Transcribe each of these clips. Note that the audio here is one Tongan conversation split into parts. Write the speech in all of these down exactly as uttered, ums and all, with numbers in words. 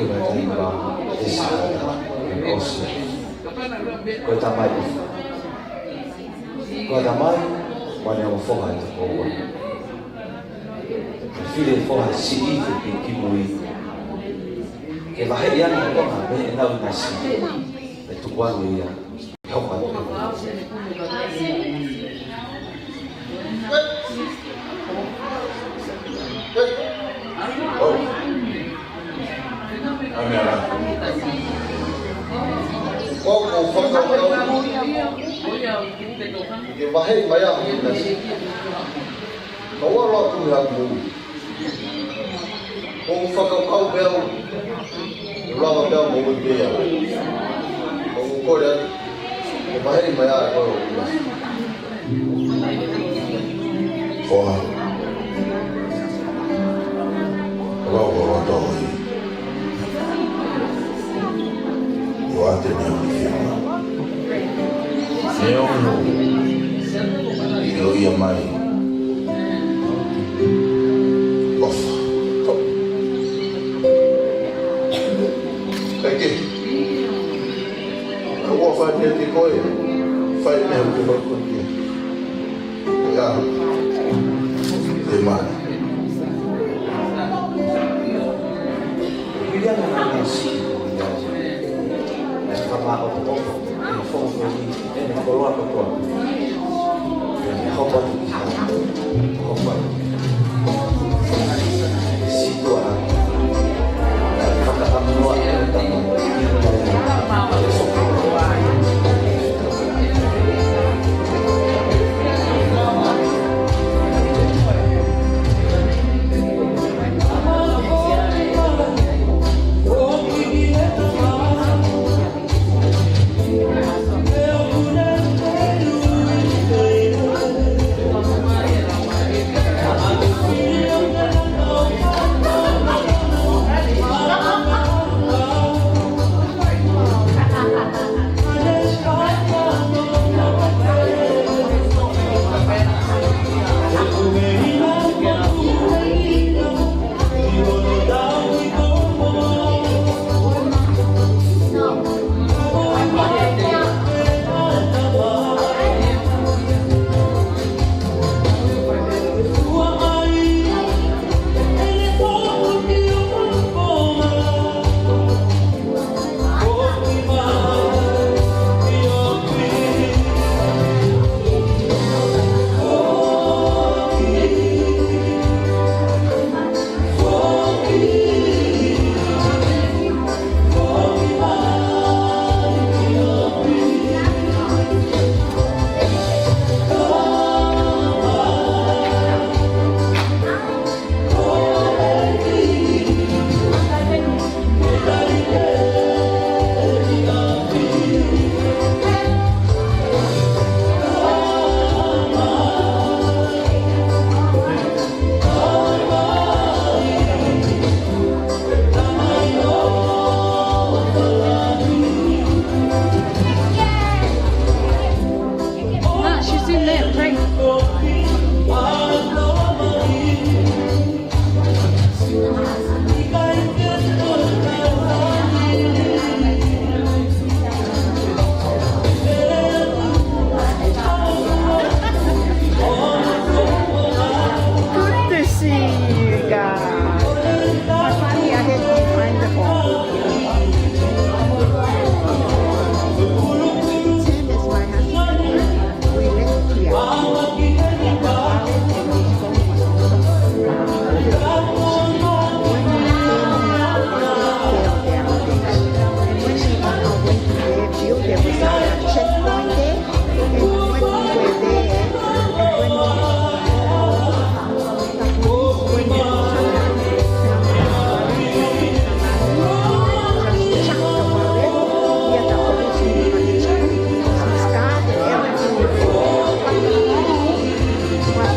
Luke vahe taha hiva, veesi taha taha, ʻosi. Ko e tamai. Ko e tamai, ʻoku ne ongo foha ʻi he tokoua. Ko e fili ʻo e foha siʻi ʻi he kimui. Ke vaheʻi ange ʻe he tokoua ʻenau ʻinasi. Pea tuku ange ia. ʻOku ou fakakaukau ke vaheʻi mai ʻa e ʻinasi. Ka ua loa tu ha mui. ʻOku ou fakakaukau pē au, lava pē au mo e pea. ʻOku ou kole atu, ke vaheʻi mai ʻa e koe ʻo ʻinasi. Foha. Lau ua ua tau i. Ua te ne ui fema. Ne ono. ʻIlo ia mai. ʻOfa. Kae kehe. Ka ua fai pē te koe. Fai pē te koe. ʻIa. Te mani. Piliana na na si. Na ka ma o o. Ena fo fo ni. Ena koloa kotoa. Ena hopa tu ki ha. Hopa.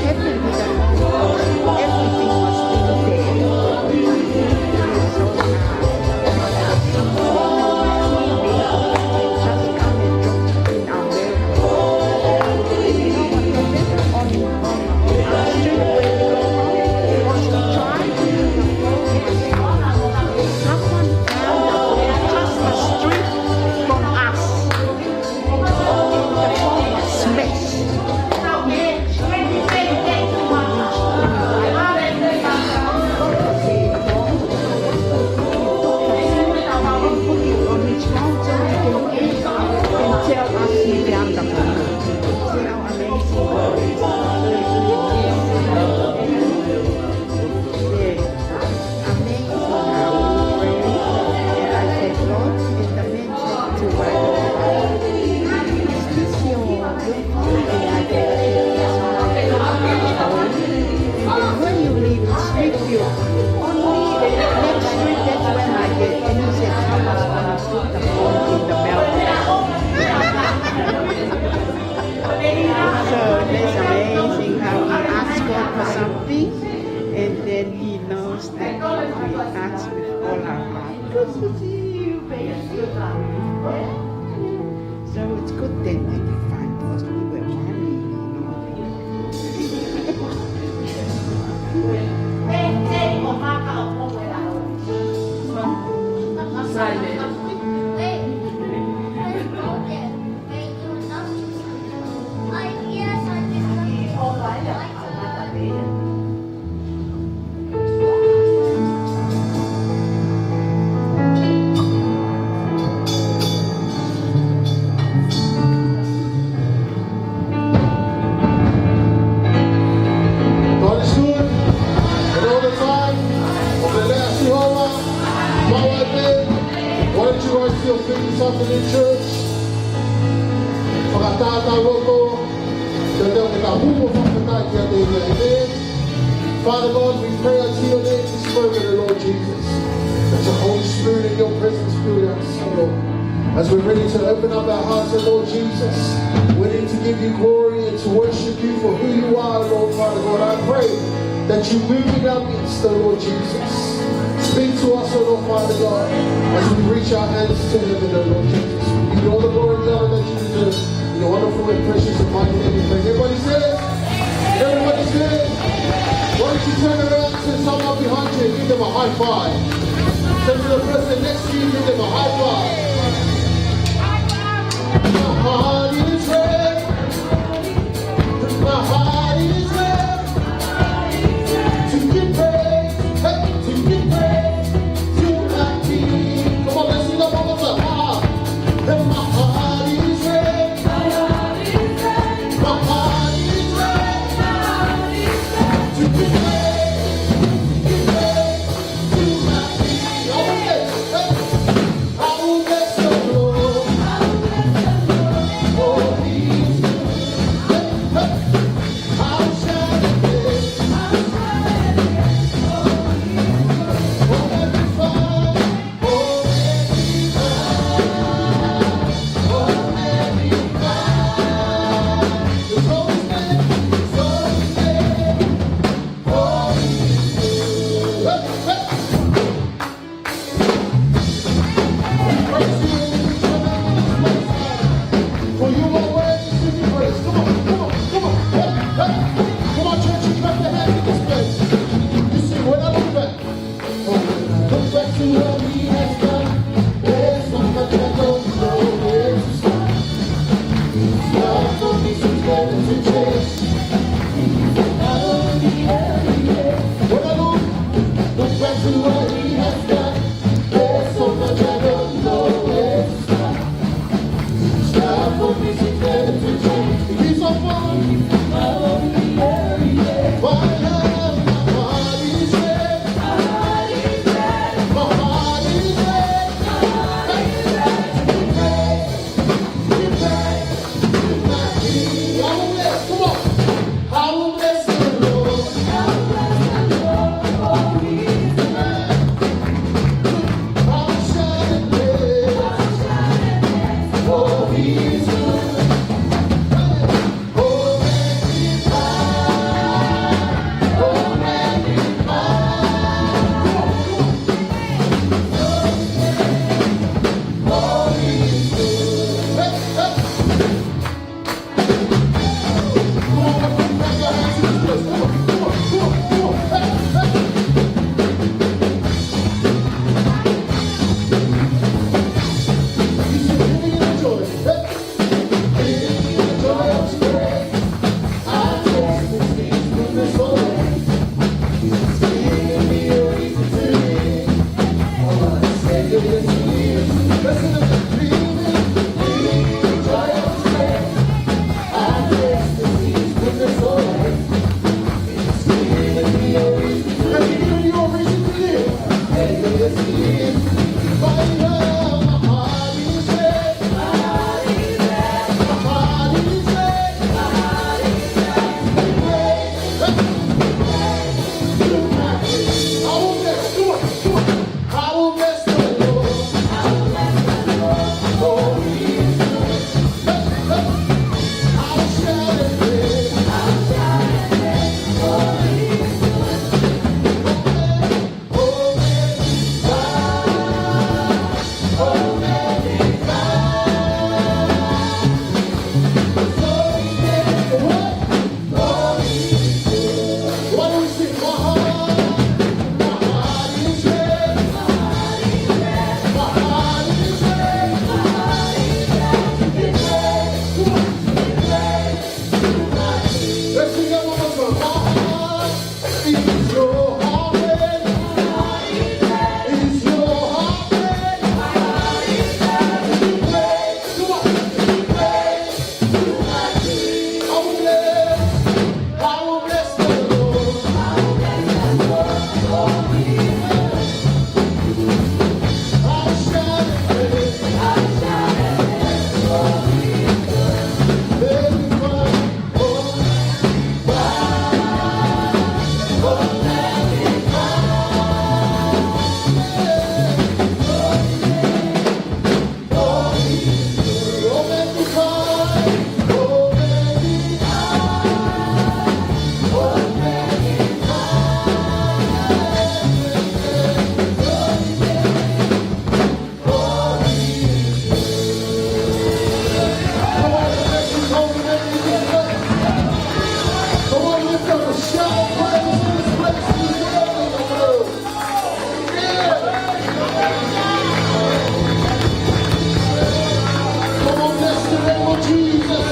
Heavenly Father, everything was in there. So, uh, just come and drop in our way. You know what happened? On, on, on our street where we go from, it was dry. Someone found the boy just a street from us. Amazing how we pray. And I said, "Lord," and the man said to my daughter, "Is this your uniform?" And I said, "Yes, my uniform." And then when you leave, it's with you. Only the next street, that's when I get. And he said, "Someone's gonna put the phone in the mailbox." So that's amazing how we ask God for something, and then He knows that we ask with all our heart. Good to see you, baby. So it's good then that you find us. We were worried, you know. God is good, and all the time. ʻOku lelei ʻa Sihova, maʻu ai pē. Why don't you rise to your feet this afternoon, church? Fakatātā loto, te te te ka hupo fakataha kiate ia. Amen. Father God, we pray unto your name this moment, O Lord Jesus. Let the Holy Spirit in your presence fill us, O Lord. As we're ready to open up our hearts, O Lord Jesus, we're ready to give you glory and to worship you for who you are, Lord Father God. I pray that you move in our midst, O Lord Jesus. Speak to us, O Lord Father God, as we reach our hands to heaven, O Lord Jesus. We give you all the glory and the honor that you deserve. In your wonderful and precious and mighty name we pray. Everybody say, everybody say, why don't you turn around to someone behind you and give them a high five? Turn to the person next to you, give them a high five. My heart is ready. My heart is ready to give praise, hey, to give praise to my King. Come on, let's sing that one more time. My heart is ready. My heart is ready to give praise, to give praise to my King. Come on, let's, hey. I will bless the Lord. I will bless the Lord. Oh, Shout praise in this place. He's worthy of it all. Yeah. Come on, bless the name of Jesus.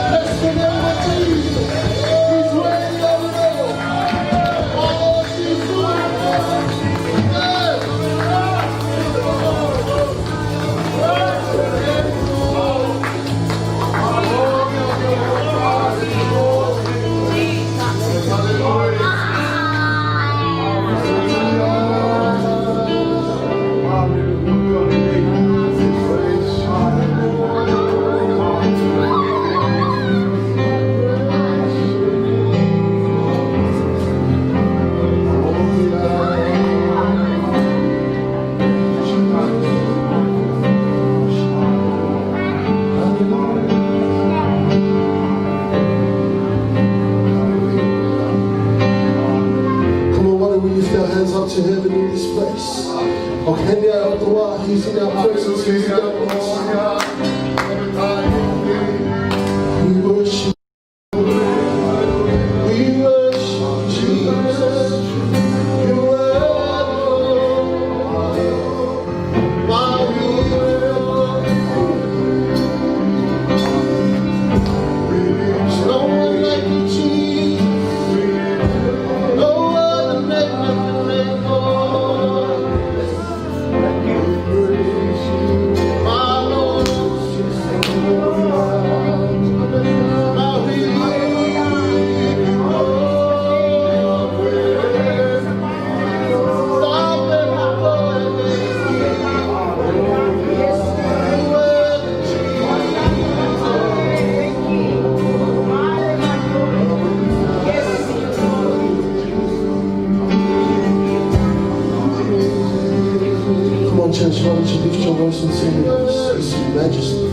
Bless the name of Jesus. He's worthy of it all. Oh, Jesus. Yes. Come on, why don't we lift our hands up to heaven in this place? ʻOku heni ʻa e ʻOtua, He's in our presence, He's in our midst. We worship. We worship Jesus. You are the Lord. There's no one like you, Jesus. No other name like the name of Come on, church, why don't you lift your voice and sing with us? It's your majesty.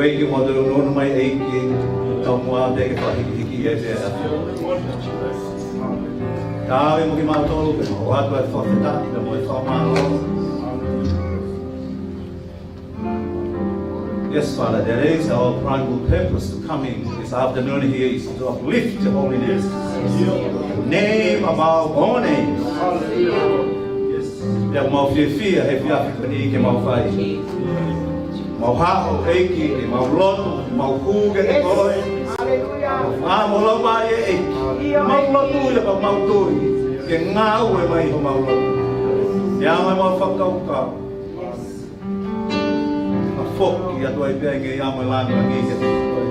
ʻEiki, mau tōnounou mai ʻEiki, taumuʻa pē ke fakahikihiki ʻe te atu. Tau ʻi muʻa kimautolu ke mau ʻoatu e fakafetaʻi mo e fakamālō. Yes, Father, that is our primal purpose to come in this afternoon here is to uplift your holiness. Name above all names. Yes. Pea mau fiefia he efiafi ko eni ke mau fai. Mau haʻu ʻEiki, ke mau lotu, mau hū kiate koe. Mau fai mo lau mai ʻEiki. Mau lotu ia pea mau tui. Ke ngāue mai homau lotu. Ia mai mau fakakaukau. Ka foki atu ai pē ʻa e ngaahi ʻamanaki kiate koe.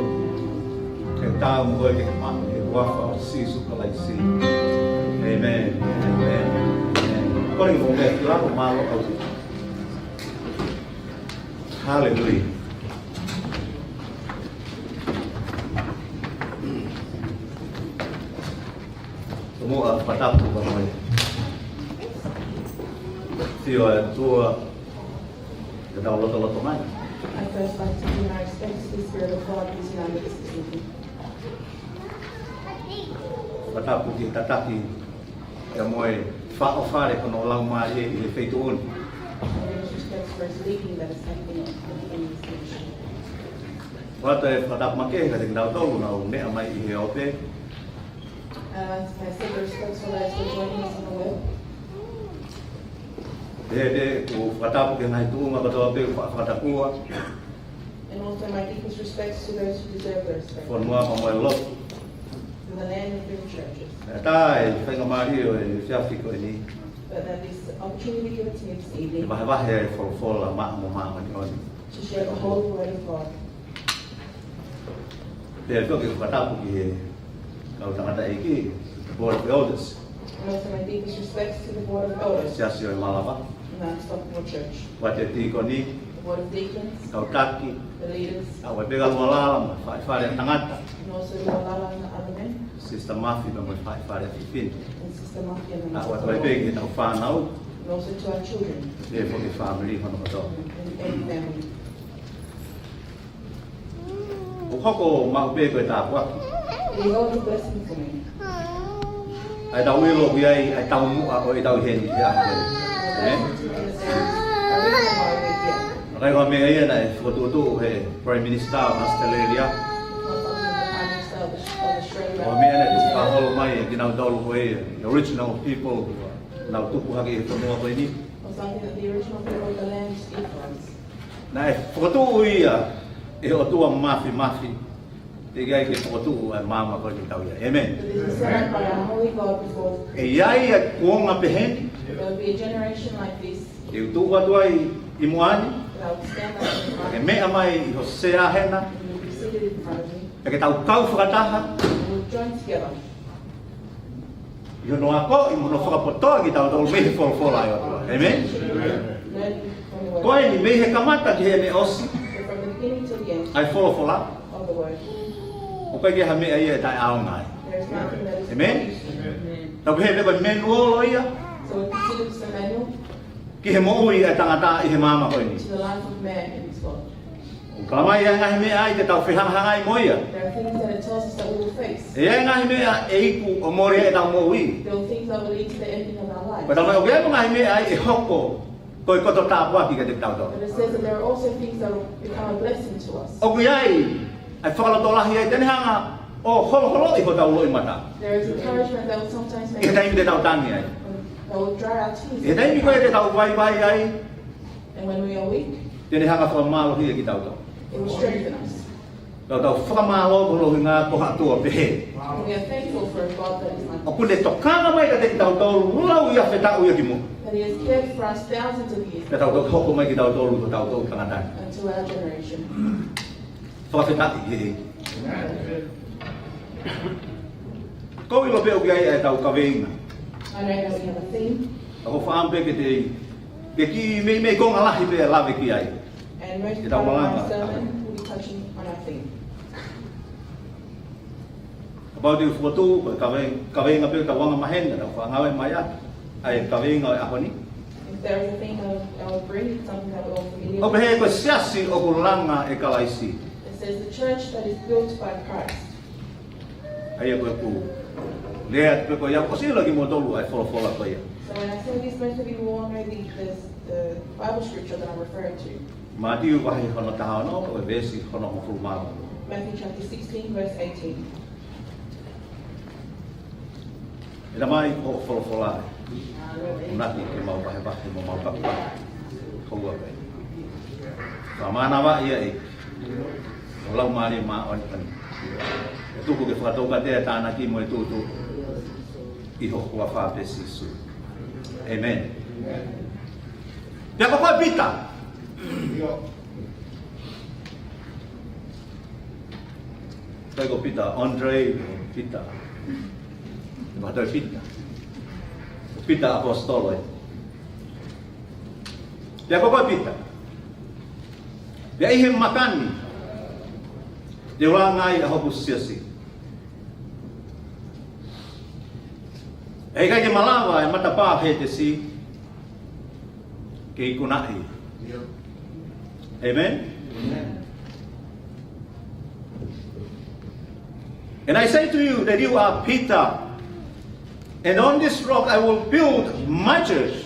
Ke tau mo koe ke maʻu ʻi he huafa ʻo Sīsū Kalaisi. ʻĒmeni. ʻĒmeni. ʻĒmeni. Ko e meʻa ki lalo mālō ʻaupito. Haleluia. Tomuʻa fakatapu ka moe. Sio atu ā. Ke tau lotolotonga. I'd first like to pay my respects to the Spirit of God who's in our midst this evening. Fakatapu ki he tataki, ʻa e moʻui fakaʻofoʻofa ʻoku ne lau mai ʻi he feituʻu ni. And respects for his leading that is happening in this nation. ʻOatu e fakatapu makehe kiate kinautolu ʻoku nau meʻa mai ʻi he ope. Uh, my second respects for those who are joining us on the web. Pehē pē ʻoku fakatapu ki he ngaahi tuʻunga kotoa pē ʻoku fa-, fakatapua. And also my deepest respects to those who deserve the respect. Fonua pea mo e lotu. In the land of living churches. ʻE tā e faingamālie ʻo e efiafi ko eni. But that this opportunity given to me this evening. Ke vahevahe e folofola maʻa mo māmani ʻoni. To share the holy word of God. Pea ko e fakatapu ki he kau tangataʻeiki, the Board of Elders. And also my deepest respects to the Board of Elders. Siasi ʻo e Malava. In the Stockport Church. Board of Deacons. The Board of Deacons. Kau taki. The leaders. ʻA e peka Lualala mo e faʻē fale tangata. And also Lualala and the other men. Sister Mafi mo e faʻē fale fefine. And Sister Mafi and the ʻA e other peka men. Ki he tau fānau. And also to our children. Pea foki family hono kotoa. And every family. ʻOku hoko maʻu pē ko e tāpuaki. It is always a blessing for me. ʻA e tau ʻilo ʻoku ʻi ai ʻa e taumuʻa ʻo e tau heni ʻi he ʻaho ni. Ē? Naʻe ʻi ai e meʻa ia naʻe fokotuʻutuʻu ʻe he Prime Minister of Australia. Not something that the Prime Minister of Aus-, of Australia. ʻA e meʻa naʻe fakaholo mai ʻe kinautolu ko e original people, nau tupu hake ʻi he fonua ko eni. Or something that the original people of the land did for us. Naʻe fokotuʻu ia ʻe he ʻOtua Māfimafi, teʻeki ai ke fokotuʻu ʻa e maama ko eni ʻoku tau ʻi ai. ʻĒmeni. But this is set up by our holy God before. ʻE ʻi ai ʻa e kuonga pehē ni. There will be a generation like this. Te u tuʻu atu ai ʻi muʻa ni. That I will stand up in front. Ke meʻa mai ʻi ho sea hena. And you will be seated in front of me. Pea ke tau kau fakataha. And we will join together. ʻI hono akoʻi mo hono fakapotoʻi kitautolu mei he folofola ʻa e ʻOtua. ʻĒmeni? Amen. Ko eni mei he kamata ki heʻene ʻosi. From the beginning to the end ʻa e folofola. Of the word. ʻOku ʻikai ke ha meʻa ia ʻe taʻeʻaonga ai. There is nothing that is ʻĒmeni? Amen. Tau pehē pē ko e manual ia. So we consider this a manual. Ki he moʻui ʻa e tangata ʻi he maama ko eni. To the life of man in this world. ʻOku talamai ʻe ʻi ai e ngaahi meʻa ʻe tau fehangahangai mo ia. There are things that it tells us that we will face. ʻE ʻi ai e ngaahi meʻa ʻe iku ʻo mole ai ʻetau moʻui. There are things that will lead to the ending of our lives. Pea talamai ʻoku ʻi ai mo e ngaahi meʻa ʻe hoko ko e koto tāpuaki kiate kitautolu. But it says that there are also things that will become a blessing to us. ʻOku ʻi ai ʻa e fakalotolahi ʻe te ne hanga ʻo holoholoʻi hotau loʻimata. There is encouragement that will sometimes make ʻI he taimi te tau tangi ai. That will dry our tears. ʻI he taimi ko ē te tau vaivai ai. And when we are weak, te ne hanga fakamālohia kitautolu. It will strengthen us. Tau tau fakamālō ko e ʻuhinga ko ha ʻOtua pehē. And we are thankful for a God that is like this. ʻOku ne tokanga mai kiate kitautolu lau e afe taʻu ia ki muʻa. That he has cared for us thousands of years. Pea tau tau hoko mai kitautolu ko tautolu tangata. Unto our generation. Fakafetaʻi ki he ʻEiki. Ko e ʻilo pē ʻoku ʻi ai ʻa e tau kaveinga. I know that we have a theme. Ka ko e fakaʻamu pē ke te, ke kiʻi meimei konga lahi pē ʻe lave ki ai. And most of our sermon will be touching on our theme. Kapau te u fokotuʻu, ko e kaveinga, kaveinga pē ʻoku tau anga maheni, tau fakangāue mai ʻa e kaveinga ʻo e ʻaho ni. If there is a theme that I will bring, it's something that we're all familiar with. ʻOku pehē ko e siasi ʻoku langa ʻe Kalaisi. The There's a church that is built by Christ. ʻA ia ko ʻeku lea atu pē ko ia, ʻoku ʻosi ʻilo ʻe kimoutolu ʻa e folofola ko ia. So when I say this, most of you will know the, the, the Bible scripture that I'm referring to. Mātiu vahe hono taha ono, ʻo e veesi hono hongofulu mā ono. Matthew chapter sixteen, verse eighteen. ʻE Tamai, ko hoʻo folofola ē, ʻoku ʻuhinga ke mau vahevahe mo mau fakapapau. Ko ua pē. Fakamānavaʻi ʻEiki ho Laumālie Māʻoniʻoni. ʻE tuku ke fakataukatea e tānaki mo e tuʻutuʻuni ʻi ho huafa pē Sīsū. ʻĒmeni. Pea ko koe Pita. Ko e ko Pita, Andre, Pita. Ko e Pita. Pita ʻaposetolo ē. Pea ko koe Pita. Pea ʻi he maka ni, te u langa ai ʻa hoku siasi. ʻE ʻikai ke malava ʻa e matapā ʻo Hētesi ke ikunaʻi. ʻĒmeni? And I say to you that you are Peter, and on this rock I will build my church.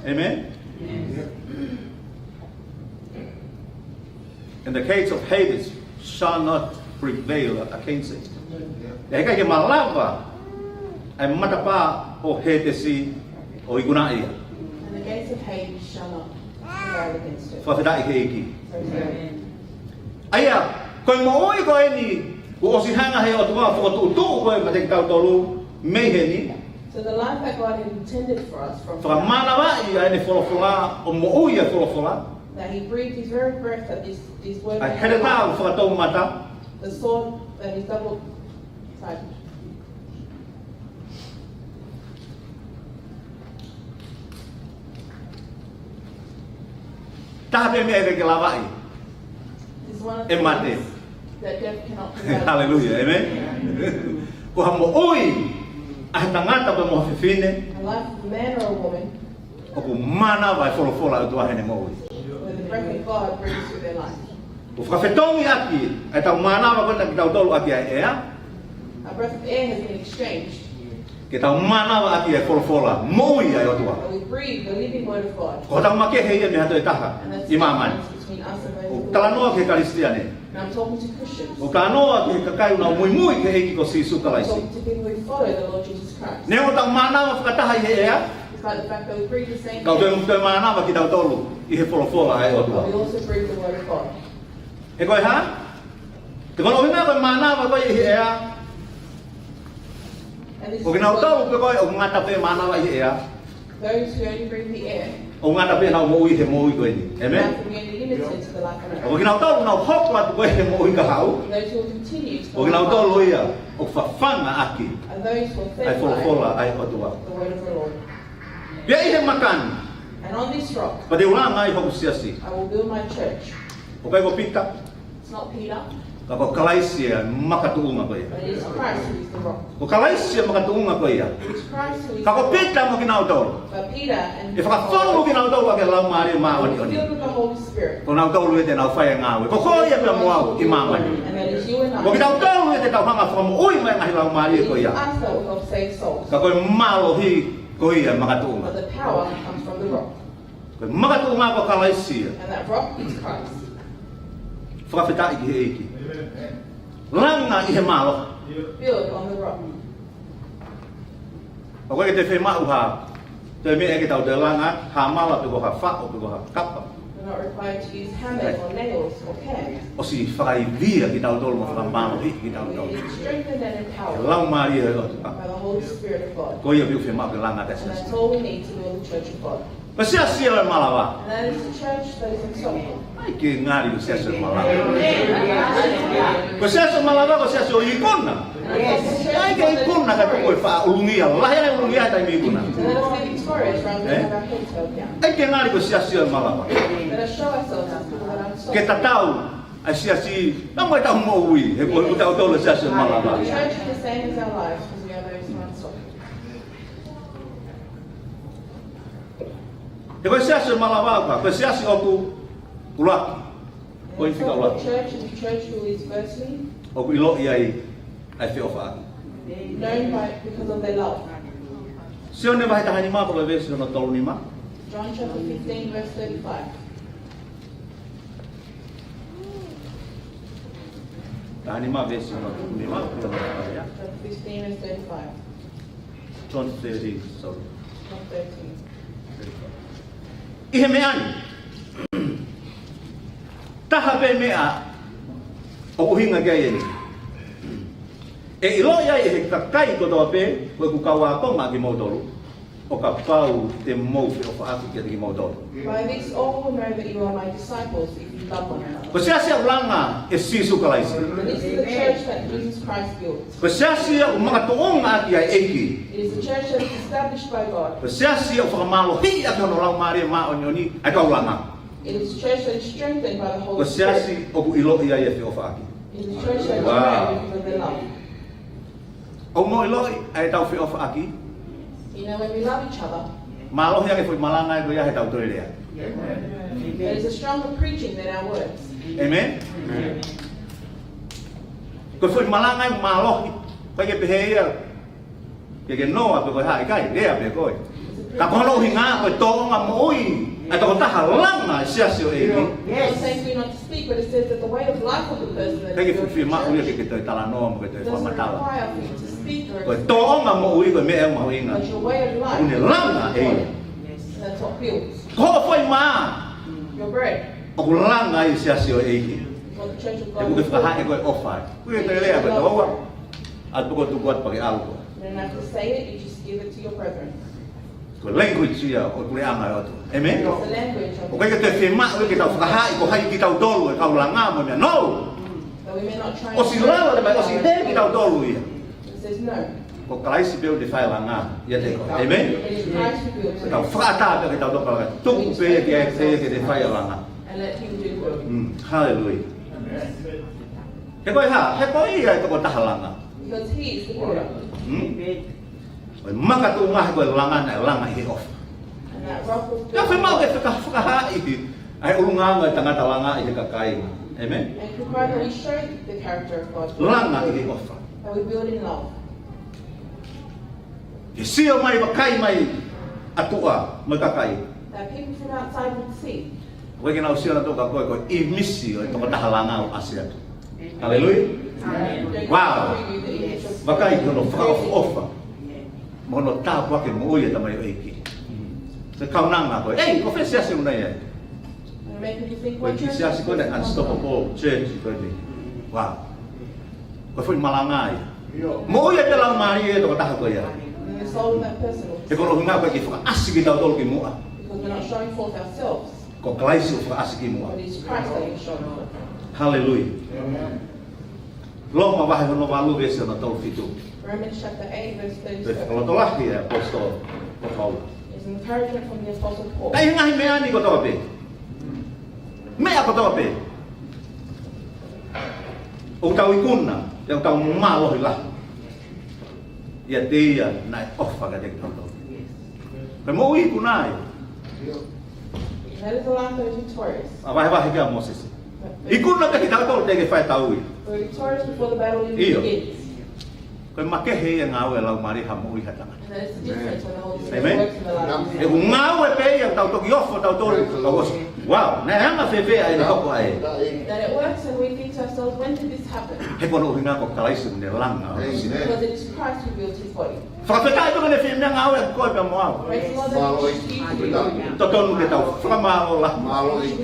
ʻĒmeni? And the gates of Hades shall not prevail against it. ʻE ʻikai ke malava ʻa e matapā ʻo Hētesi ʻo ikunaʻi ia. And the gates of Hades shall not prevail against it. Fakafetaʻi ki he ʻEiki. Praise the Lord. ʻA ia, ko e moʻui ko eni, kuo ʻosi hanga ʻe he ʻOtua ʻo fokotuʻutuʻu ko ē maʻa kitautolu mei heni. So the life that God had intended for us from Fakamānavaʻi ʻa ʻene folofola, ʻo moʻui ʻa e folofola. That he breathed his very breath that this, this word ʻA e heletā ʻoku fakatoumata. The sword that is double-sided. Taha pē meʻa ʻe ʻikai ke lavaʻi ʻe mate. Is one of the things that death cannot prevail. Haleluia, ʻēmeni. Ko ha moʻui ʻa e tangata pe mo ha fefine, a life of a man or a woman, ʻoku mānava e folofola ʻa e ʻOtua heʻene moʻui. Where the breath of God brings to their life. ʻOku fakafetongi ʻaki ʻetau mānava ko ena kitautolu ʻaki ʻa e ʻea. Our breath of air has been exchanged. Ke tau mānava ʻaki e folofola moʻui ʻa e ʻOtua. And we breathe the living word of God. Ko hotau makehe ia mei ha toe taha ʻi māmani. And that's the difference between us and those who ʻOku talanoa ki he Kalisitiane. And I'm talking to Christians. ʻOku talanoa ki he kakai ʻoku nau muimui ki he ʻEiki ko Sīsū Kalaisi. I'm talking to people who follow the Lord Jesus Christ. Neongo ʻetau mānava fakataha ʻi he ʻea, despite the fact that we breathe the same air, ka ʻoku toe mānava kitautolu ʻi he folofola ʻa e ʻOtua. But we also breathe the word of God. He ko e hā? He ko hono ʻuhinga ko e mānava ko ē ʻi he ʻea, ko kinautolu pē ko ē ʻoku ngata pē mānava ʻi he ʻea, those who only breathe the air, ʻoku ngata pē ʻenau moʻui he moʻui ko eni. ʻĒmeni? Life will be only limited to the life on earth. Ko kinautolu ʻoku nau hoko atu ko ē he moʻui kahaʻu, those who will continue to, ko kinautolu ia ʻoku fafanga ʻaki, are those who are fed by, ʻa e folofola ʻa e ʻOtua, the word of the Lord. Pea ʻi he maka ni, and on this rock, pea te u langa ai hoku siasi. I will build my church. ʻOku ʻikai ko Pita. It's not Peter. Ka ko Kalaisi ʻa e makatuʻunga ko ia. But it is Christ who is the rock. Ko Kalaisi ʻa e makatuʻunga ko ia. It's Christ who is the rock. Ka ko Pita mo kinautolu, but Peter and, ʻe fakafonu kinautolu ʻaki e Laumālie Māʻoniʻoni. Filled with the Holy Spirit. Ko kinautolu ia te nau fai e ngāue. Ko koe ia pea mo au ʻi māmani. And that is you and I. Ko kitautolu ia te tau hanga ʻo fakamoʻui mai e ngaahi laumālie ko ia. It is us that will help save souls. Ka ko e mālohi ko ia ʻa e makatuʻunga. But the power comes from the rock. Ko e makatuʻunga ko Kalaisi ia. And that rock is Christ. Fakafetaʻi ki he ʻEiki. Amen. Langa ʻi he mālohi. Build on the rock. ʻOku ʻikai ke toe fiemaʻu ha toe meʻa ke tau toe langa, hāmala pe ko ha faʻo pe ko ha kapa. We're not required to use hammers or nails or cans. ʻOsi fakaivia kitautolu mo fakamālohiʻi kitautolu. We need strengthened and empowered. Laumālie ʻo e ʻOtua. By the Holy Spirit of God. Ko ia pē ʻoku fiemaʻu ke langa ʻa e siasi. And that's all we need to build the church of God. Ko e siasi ʻo e malava. And that is the church that is unstoppable. ʻAi ke ngali ko e siasi ʻo e malava. Ko e siasi ʻo e malava, ko e siasi ʻo e ikuna. Yes. ʻAi ke ikuna ka tuku e faʻa ʻulungia. Lahi ʻa e ʻulungia he taimi ikuna. So let us be victorious rather than have our heads held down. ʻAi ke ngali ko e siasi ʻo e malava. Let us show ourselves as people that are unstoppable. Ke tatau ʻa e siasi, naʻa mo ʻetau moʻui, he ko kitautolu ʻa e siasi ʻo e malava. The church is the same as our lives, because we are those who are unstoppable. He ko e siasi ʻo e malava, ko e siasi ʻoku ʻuluaki. Ko e fika ua. Church is a church who is firstly ʻOku ʻiloʻi ai ʻa e feʻofaʻaki. known by, because of their love. Sione vahe taha nima ko e veesi hono tolu nima. John chapter fifteen, verse thirty-five. Taha nima veesi hono tolu nima, ko e ia. Chapter fifteen, verse thirty-five. John thirteen, sorry. John thirteen. ʻI he meʻa ni, taha pē meʻa ʻoku ʻuhinga ki ai eni. ʻE ʻiloʻi ai ʻe he kakai kotoa pē ko ʻeku kau ākonga kimoutolu, ʻo kapau te mou feʻofaʻaki kiate kimoutolu. By this all will know that you are my disciples, if you love one another. Ko e siasi ʻoku langa ʻe Sīsū Kalaisi. And this is the church that Jesus Christ built. Ko e siasi ʻoku makatuʻunga ʻaki ʻa e ʻEiki. It is a church that is established by God. Ko e siasi ʻoku fakamālohiʻi ʻaki hono Laumālie Māʻoniʻoni ʻa e kau langa. It is a church that is strengthened by the Holy Spirit. Ko e siasi ʻoku ʻiloʻi ai ʻa e feʻofaʻaki. It is a church that is known because of their love. ʻOku mou ʻiloʻi ʻa ʻetau feʻofaʻaki. You know, when we love each other, mālohi ange foʻi malanga ko ia heʻetau toe lea. There is a stronger preaching than our words. Amen? Ko e foʻi malanga ʻoku mālohi. Ko e ke pehē ia, ke ke noa pē koe, haʻi kai, lea pē koe. Ka ko hono ʻuhinga ko e tōʻonga moʻui ʻa e tokotaha langa ʻa e siasi ʻo e ʻEiki. Yes. Not saying we're not to speak, but it says that the way of life of the person that is building the church doesn't require for you to speak or explain. Ko e tōʻonga moʻui ko e meʻa mahuʻinga. But your way of life is important. ʻOku ne langa ʻe ia. That's what builds. Ko hoʻo foʻi mā. Your bread. ʻOku langa ai e siasi ʻo e ʻEiki. What the church of God is built. He ʻoku ke fakahā ʻe koe ʻofa. Kuo ke toe lea koe, tau ua. ʻA e poko tuku atu pea ke ʻalu koe. You don't have to say it, you just give it to your brethren. Ko e language ia ʻo e puleʻanga ʻo e ʻOtua. Amen? It's the language of. ʻOku ʻikai ke toe fiemaʻu ke tau fakahā ʻe koe hai kitautolu ʻe kau langa mo e meʻa. No! But we may not try and. ʻOsi lava, ʻosi hē kitautolu ia. It says no. Ko Kalaisi pē ʻoku ne fai e langa ʻiate koe. Amen? It is Christ who builds. Tau fakaʻatā pē kitautolu ka tuku pē ia kiate ia ke ne fai e langa. And let him do the work. Mm, hallelujah. He ko e hā, he ko ia e tokotaha langa. Because he is the builder. Hmm? Ko e makatuʻunga he ko e langa naʻe langa ʻi he ʻofa. And that rock was built on. Ka fiemaʻu ke faka-, fakahāʻi ʻa e ʻulungaanga ʻo e tangata langa ʻi he kakai. Amen? And it required that we show the character of God. Langa ʻi he ʻofa. That we build in love. Ke sio mai, vakai mai ʻa e tuʻa mo e kakai. That people from outside would see. ʻOku ʻikai ke nau sio nautolu ka ko e, ko e ʻīmisi ʻo e tokotaha langa ʻoku ʻasi atu. Hallelujah. Amen. Wow. Vakai ki hono fakaʻofoʻofa mo hono tāpuaki moʻui ʻa e tamaioʻeiki. Ko e kaunanga ko ē, ei, ko fē siasi ʻoku nau ʻi ai? Ko e kiʻi siasi ko ē, Unstoppable Church ko eni. Wow. Ko e foʻi malanga ia. Moʻui ʻa e laumālie ʻo e tokotaha ko ia. And the soul of that person will. He ko hono ʻuhinga ko e kiʻi fakaʻasi kitautolu ki muʻa. Because we're not showing forth ourselves. Ko Kalaisi ʻoku fakaʻasi ki muʻa. But it's Christ that is shown forth. Hallelujah. Amen. Loma vahe hono valu veesi hono tolu fitu. Romans chapter eight, verse thirty-seven. Ko e fakalotolahi ʻa e ʻaposetolo ko Paula. It's an encouragement from the Apostle Paul. ʻA e ngaahi meʻa ni kotoa pē. Meʻa kotoa pē ʻoku tau ikuna, ʻoku tau mālohi lahi ʻiate ia naʻe ʻofa kiate kitautolu. Ko e moʻui ikuna ia. That is the life that is victorious. ʻA vahevahe kia Mōsese. Ikuna kiate kitautolu teʻeki fai tau ia. We're victorious before the battle even begins. ʻIo. Ko e makehe ia e ngāue ʻa e Laumālie ʻi ha moʻui ʻa ha tangata. And that is the difference when the Holy Spirit works in the life. Amen. ʻOku ngāue pē ia ʻoku tau toki ofo tautolu. Praise the Lord. Wow, naʻe anga fēfē ʻa e hoko ʻa e. That it works and we think to ourselves, "When did this happen?" He ko hono ʻuhinga ko Kalaisi ʻoku ne langa. Amen. Because it is Christ who built his body. Fakafetaʻi pē ko ʻene fie meʻangāue ʻaki koe pea mo au. Praise the Lord that he chooses you. Totonu ke tau fakamālō lahi. Mālō ʻEiki.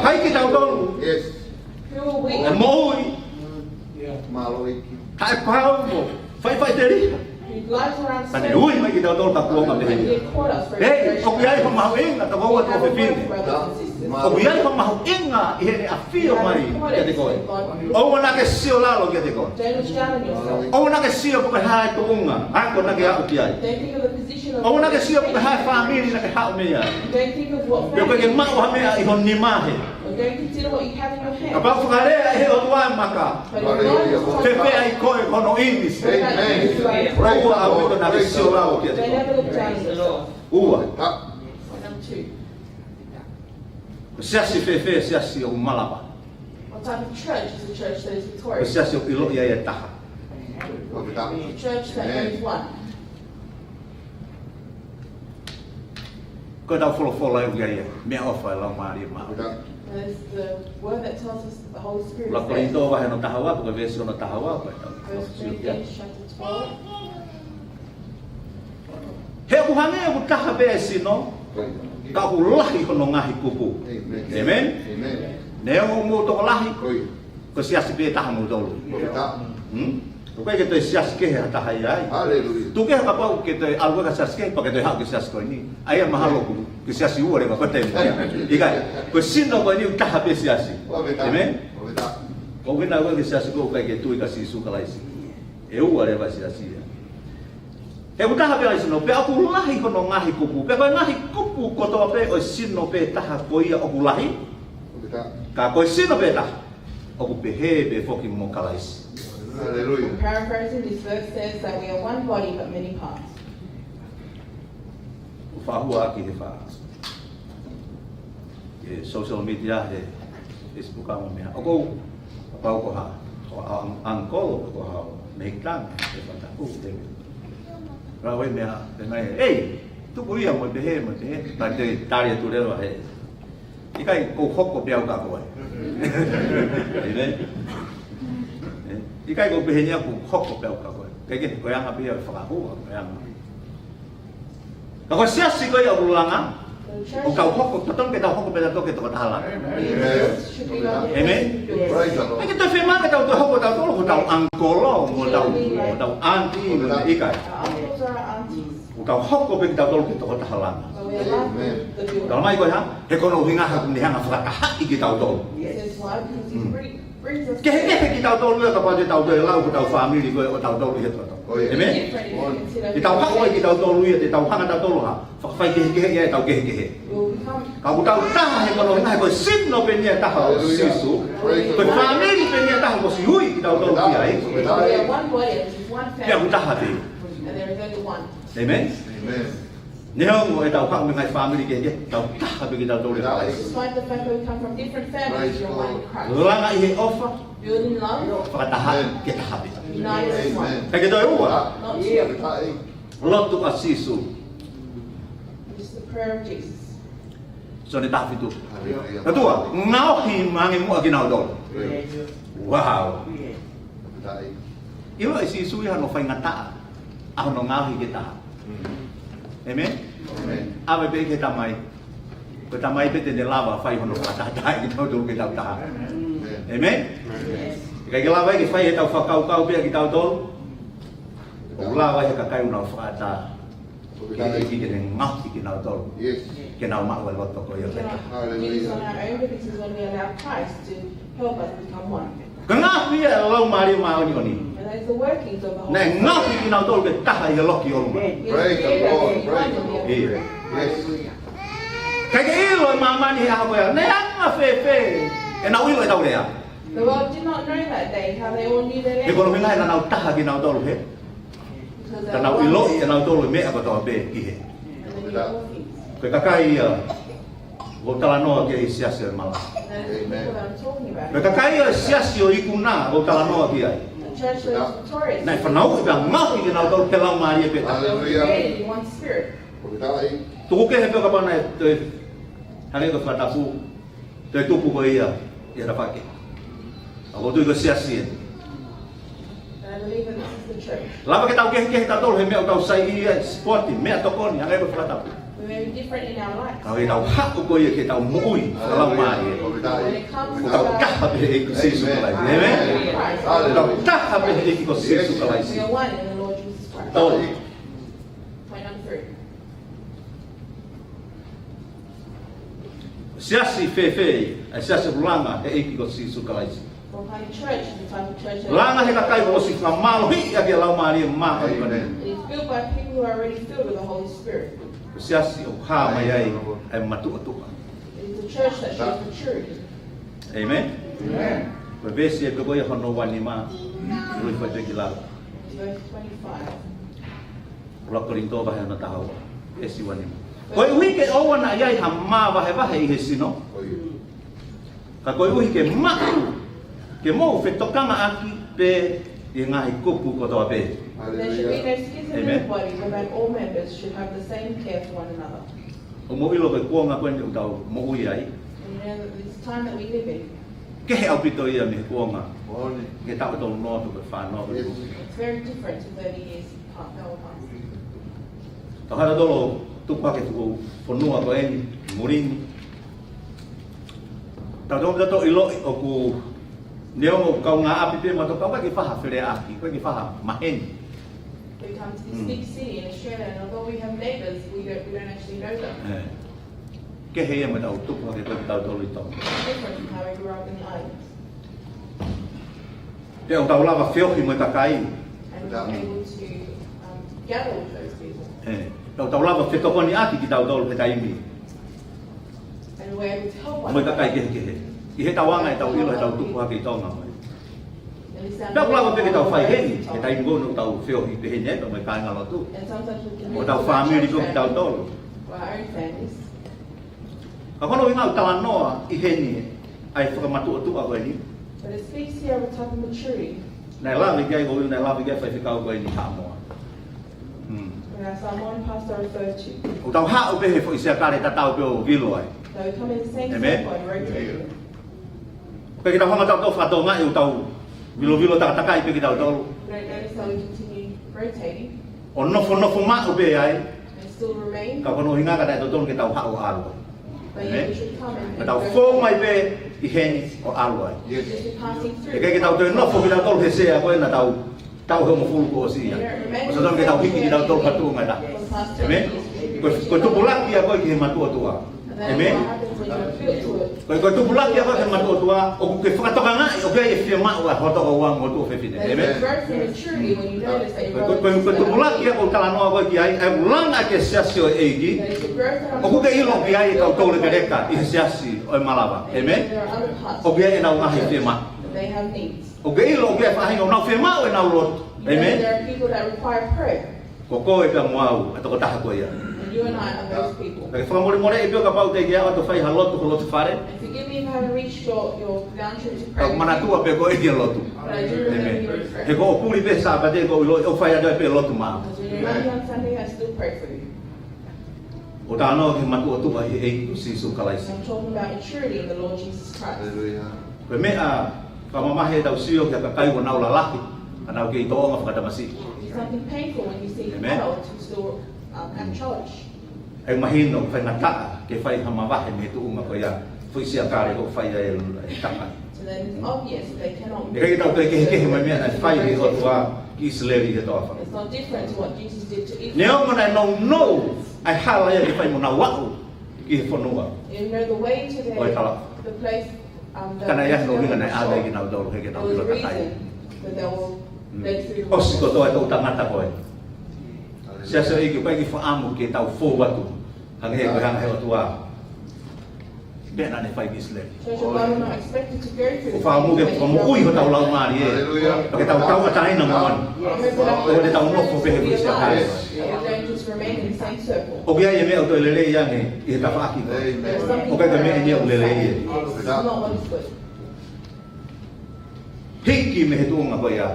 Hai kitautolu. Yes. Who are we? ʻE moʻui. Mālō ʻEiki. Taʻepau mo faʻifaʻiteliha. Who lies around. Ka ne ui mai kitautolu ka kuonga pē. He caught us for. Hei, ʻoku ʻi ai ha mahuʻinga, tau ʻoua tō fefine. Mālō. ʻOku ʻi ai ha mahuʻinga ʻi heʻene ʻafio mai kiate koe. ʻOua naʻa ke sio lalo kiate koe. Don't look down on yourself. ʻOua naʻa ke sio pe ko e hā e tuʻunga ako naʻa ke aʻu ki ai. Don't think of the position of. ʻOua naʻa ke sio pe ko e hā e fāmili naʻa ke haʻu mei ai. Don't think of what family. Pe ko e ke maʻu ha meʻa ʻi ho nima hē. Or don't consider what you have in your hand. Kapau fakalea ʻe he ʻOtua e maka. But if God is talking. Fēfē ai koe ko hono ʻīmisi. Amen. Praise the Lord. ʻOua ʻaupito naʻa ke sio lalo kiate koe. Don't ever look down on yourself. Ua. Number two. Ko e siasi fēfē, siasi ʻoku malava. Type of church is a church that is victorious. Ko e siasi ʻoku ʻiloʻi ai e taha. Ko e taha. A church that knows one. Ko ʻetau folofola ʻoku ʻi ai e meʻaʻofa ʻa e Laumālie Māʻoniʻoni. Ko e taha. That is the word that tells us the Holy Spirit is there. ʻUluaki Kolinitō vahe hono taha ua, ko e veesi hono taha ua, ko ʻetau First Corinthians chapter twelve. He ʻoku hangē ʻoku taha pē e sino, ka ʻoku lahi hono ngaahi kupu. Amen. Amen. Amen. Neongo ʻoku mou tokolahi, ko e siasi pē taha moutolu. Ko e taha. Hmm? ʻOku ʻikai ke toe siasi kehe ha taha ia ai. Hallelujah. Tuku kehe kapau ke toe ʻalu ki ha siasi kehe, pea ke toe haʻu ki he siasi ko eni. ʻA ia mahalo ʻoku ke siasi ua leva koe te mo ia. ʻIkai, ko e sino ko eni ʻoku taha pē siasi. Ko e taha. Amen. Ko e taha. Ko e ʻuhinga ʻoku ʻikai ke siasi ko ē ʻoku ʻikai ke tui kia Sīsū Kalaisi. ʻE ua leva siasi ia. He ʻoku taha pē ʻa e sino, pea ʻoku lahi hono ngaahi kupu. Pea ko e ngaahi kupu kotoa pē ʻo e sino pē taha ko ia ʻoku lahi. Ko e taha. Ka ko e sino pē taha ʻoku pehē pē foki mo Kalaisi. Hallelujah. Paraphrasing, this verse says that we are one body but many parts. ʻOku faʻa hua ʻaki he faʻa, he social media, he Facebook mo e meʻa. ʻOku ou, kapau ko ha, ko ha un-, uncle, ko ha mehikitanga, he fataku, he. Rau e meʻa, he ngai, "Ei, tuku ia mo e pehē, mo e pehē." Ka te tali atu leva he, "ʻIkai, ʻoku ou hoko pē au kia koe." Amen. ʻE, ʻikai, ʻoku ou pehē ni au ʻoku ou hoko pē au kia koe. Ke ke, ko e anga pē ia ʻo e fakahua, ko e anga. Ka ko e siasi ko ia ʻoku langa, ʻoku tau hoko, totonu ke tau hoko pē tautolu ke tokotaha langa. Amen. Amen. Praise the Lord. ʻIkai ke toe fiemaʻu ke tau toe hoko tautolu ko hotau uncle, mo hotau, mo hotau auntie, mo e ʻikai. Our uncles are our aunties. ʻOku tau hoko pē kitautolu ke tokotaha langa. Amen. Talamai ko e hā, he ko hono ʻuhinga he ʻoku ne hanga ʻo fakatahaʻi kitautolu. This is why, because he brings, brings us together. Kehekehe kitautolu ia kapau te tau toe lau ko hotau fāmili ko ē ʻotautolu ʻi he toto. Amen. Different if you consider. Te tau haʻu ai kitautolu ia, te tau hanga tautolu ha fakafaikehekehe ia ʻetau kehekehe. We'll become. Ka ʻoku tau taha he ko hono ʻuhinga he ko e sino pē eni ia ʻe taha ʻo Sīsū. Ko e fāmili pē eni ia ʻe taha kuo ʻosi ui kitautolu ki ai. We are one body and just one family. Pea ʻoku taha pē. And there is only one. Amen. Amen. Neongo ʻetau haʻu mei he ngaahi fāmili kehekehe, tau taha pē kitautolu ʻia Kalaisi. Despite the fact that we come from different families, we are one in Christ. Langa ʻi he ʻofa. Build in love. Fakataha ke taha pē. Unite as one. Amen. ʻIkai ke toe ua. Not two. Lotu ʻa Sīsū. It's the prayer of Jesus. Sione taha fitu. Hallelujah. Naʻa tau ngaohi ange muʻa kinautolu. Yes. Wow. Yes. ʻIloʻi ʻe Sīsū ia hono faingataʻa ʻa hono ngaohi ke taha. Mm. Amen? Amen. ʻAve pē ki he Tamai. Ko e Tamai pē te ne lava fai hono fakatahatahaʻi kitautolu ke tau taha. Amen. Amen? Amen. ʻIkai ke lava ia ke fai ʻetau fakakaukau pē ʻa kitautolu. ʻOku lava ia he kakai ʻoku nau fakaʻatā. Ko e ʻEiki ke ne ngaohi kinautolu. Yes. Ke nau maʻu e loto ko ia. We cannot do this on our own, but this is when we allow Christ to help us become one. Ko e ngaohi ia ʻa e Laumālie Māʻoniʻoni. And that is the workings of the Holy Spirit. Naʻe ngaohi kinautolu ke taha ʻi he loki ʻolunga. Praise the Lord. Praise the Lord. Yes. ʻIkai ke ʻilo ʻe māmani he ʻaho ko ia naʻe anga fēfē ʻenau ʻilo ʻetau lea. The world did not know that day how they all knew their language. He ko hono ʻuhinga he naʻa nau taha kinautolu he. Ka nau ʻiloʻi ʻe nautolu e meʻa kotoa pē ki he. Ko e kakai ia ʻoku ou talanoa ki ai, siasi ʻo e malanga. Amen. Ko e kakai ia, siasi ʻo e ikuna ʻoku ou talanoa ki ai. Naʻe fanauʻi pea ngaohi kinautolu pē Laumālie pē taha. Hallelujah. Tuku kehe pē kapau naʻe toe hangē ko e fakatapu. Toe tupu ko ia ʻi ha tafaʻaki. ʻOku ou tui ko e siasi eni. And I believe that this is the church. Lava ke tau kehekehe tautolu he meʻa ʻoku tau saiʻia ai, sipoti, meʻatokoni, hangē ko e fakatapu. We may be different in our lives. Ka ʻi heʻetau haʻu ko ia ki heʻetau moʻui fakalaumālie, When it comes to ʻoku tau taha pē he ʻEiki ko Sīsū Kalaisi. Amen. Amen. ʻOku tau taha pē he ʻEiki ko Sīsū Kalaisi. We are one in the Lord Jesus Christ. Tolu. Point number three. Siasi fēfē, ʻa e siasi ʻoku langa he ʻEiki ko Sīsū Kalaisi. What kind of church is the type of church that Langa he kakai kuo ʻosi fakamālohiʻi ʻaki e Laumālie Māʻoniʻoni. Amen. It is built by people who are already filled with the Holy Spirit. Ko e siasi ʻoku hā mai ai ʻa e matuʻotuʻa. It is the church that shows maturity. Amen. Amen. Ko e veesi ʻe pē ko ia hono ua nima, ʻoku ou fai pē ki lalo. Verse twenty-five. ʻUluaki Kolinitō vahe hono taha ua, veesi ua nima. Koeʻuhi ke ʻoua naʻa ʻi ai ha māvahevahe ʻi he sino, ka koeʻuhi ke maʻu Ke mou fetokangaʻaki pē ʻi he ngaahi kupu kotoa pē. There should be no schism in the body, whereby all members should have the same care for one another. ʻOku mou ʻilo ko e kuonga ko eni ʻoku tau moʻui ai, And you know that this time that we live in, kehe ʻaupito ia mei he kuonga, he taʻu ʻe tolu noa pe ko e fā noa. It's very different to thirty years past, our past. Tau hanga ʻo tupu hake ʻetau fonua ko eni, muli ni. Tau toki ʻiloʻi ʻoku neongo ʻoku kaungāʻapi pē mautolu ka ʻoku ʻikai ke faʻa feleaʻaki, ʻoku ʻikai ke faʻa maheni. We come to this big city in Australia, and although we have neighbours, we don't, we don't actually know them. Kehe ia mei heʻetau tupu hake ko ē kitautolu ʻi Tonga. Different from how we grew up in the islands. Pea ʻoku tau lava feohi mo e kakai. And we were able to, um, gather with those people. Pea ʻoku tau lava fetokoniʻaki kitautolu he taimi. And we were able to help one another. Mo e kakai kehekehe. ʻI heʻetau anga ʻetau ʻilo heʻetau tupu hake ʻi Tonga mai. Pea ʻoku lava pē ke tau fai heni, he taimi ko ē ʻoku tau feohi pē heni ʻe tau mo e kāingalotu. And sometimes we can make a church family. ʻO tau fāmili ko kitautolu. Or our own families. Ka ko hono ʻuhinga ʻoku talanoa ʻi heni ʻa e fakamatuʻotuʻa ko eni. But it speaks here of a type of maturity. Naʻe lave ki ai ko ē, naʻe lave ki ai faifekau ko eni Haʻamoa. When our Samoan pastor referred to. ʻOku tau haʻu pē he foʻi siakale tatau pē ʻo vilo ai. So we come in the same circle and rotate. ʻOku ʻikai ke tau hanga ʻo tau fakatonga ʻi heʻetau vilovilo takatakai pē kitautolu. We don't notice how we continue rotating. ʻO nofonofo maʻu pē ai. And still remain. Ka ko hono ʻuhinga ka taʻetotonu ke tau haʻu ʻo ʻalu ai. But yet we should come and, and go. Ka tau fou mai pē ʻi heni ʻo ʻalu ai. Just be passing through. ʻIkai ke tau toe nofo kitautolu he sea ko ē naʻa tau tau he hongofulu kuo ʻosi ia. ʻOku totonu ke tau hiki kitautolu ki ha tuʻunga ʻe taha. ʻĒmeni? Ko e, ko e tupulaki ia ko ē ki he matuʻotuʻa. ʻĒmeni? Ko e, ko e tupulaki ia ko ē ki he matuʻotuʻa, ʻoku ke fakatokangaʻi ʻoku ʻi ai e fiemaʻu ʻa ho tokoua mo ho tuofefine. ʻĒmeni? Ko e, ko e, ko e tupulaki ia ʻoku talanoa ko ē ki ai, ʻa e langa ki he siasi ʻo e ʻEiki. ʻOku ke ʻilo ʻoku ʻi ai e kau toulekeleka ʻi he siasi ʻo e malava. ʻĒmeni? ʻOku ʻi ai ʻenau ngaahi fiemaʻu. ʻOku ke ʻilo ʻoku ʻi ai e faʻahinga ʻoku nau fiemaʻu ʻenau lotu. ʻĒmeni? There are people that require prayer. Ko koe pea mo au ʻa e tokotaha ko ia. And you and I are those people. Pea ke fakamolemoleʻi pē au kapau teʻeki ai ke u toe fai ha lotu ko e lotu fale. And forgive me if I haven't reached your, your boundary to pray. Ka ʻoku ou manatua pē ko e ʻEiki ʻa e lotu. But I do remember your prayer. ʻĒmeni. He ko hoʻo puli pē he Sāpate ʻoku ou ʻilo ʻoku fai atu ai pē lotu maʻau. Because when you remind me on Sunday, I still pray for you. ʻO talanoa ki he matuʻotuʻa ʻi he ʻEiki ko Sīsū Kalaisi. I'm talking about maturity in the Lord Jesus Christ. Hallelujah. Ko e meʻa fakamamahi ʻetau sio ki he kakai ʻoku nau lalahi, ka nau kei tōʻonga fakatamasiʻi. It's something painful when you see adults who still, um, have church. ʻĒmeni. ʻOku mahino, faingataʻa ke fai ha mavahe mei he tuʻunga ko ia, foʻi siakale ʻoku fai ai e, e takai. So then it's obvious that they cannot. ʻIkai ke tau toe kehekehe mo e meʻa naʻe fai ʻe he ʻOtua ki ʻIsileli he toafa. It's not different to what Jesus did to Israel. Neongo naʻe nounou ʻa e hala ia ke fai mo nau aʻu ki he fonua ʻo e talaʻofa. Even though the way to their, the place, um, that they were, ka naʻe ʻi ai hono ʻuhinga naʻe ʻave ai kinautolu he ʻikai ke nau ʻilo takai. There was a reason that they were led through the wilderness. ʻOsi kotoa e toʻu tangata ko ē. Siasi ʻo e ʻEiki, ʻoku ʻikai ke fakaʻamu ke tau fou atu. Hangē ko e hanga ʻe he ʻOtua. Meʻa naʻa ne fai ki ʻIsileli. Church of God, we're not expected to go through the things that Israel went through. ʻO fakaʻamu ke fakamoʻui hotau laumālie. Hallelujah. Pea ke tau tauʻatāina moʻoni. Remember that we don't just be alive, that we don't just remain in the same circle. ʻOku ʻi ai e meʻa ʻoku toe lelei ange ʻi he tafaʻaki. Amen. ʻOku ʻikai ko e meʻa eni ʻoku lelei ia. It's not what is good. Hiki mei he tuʻunga ko ia.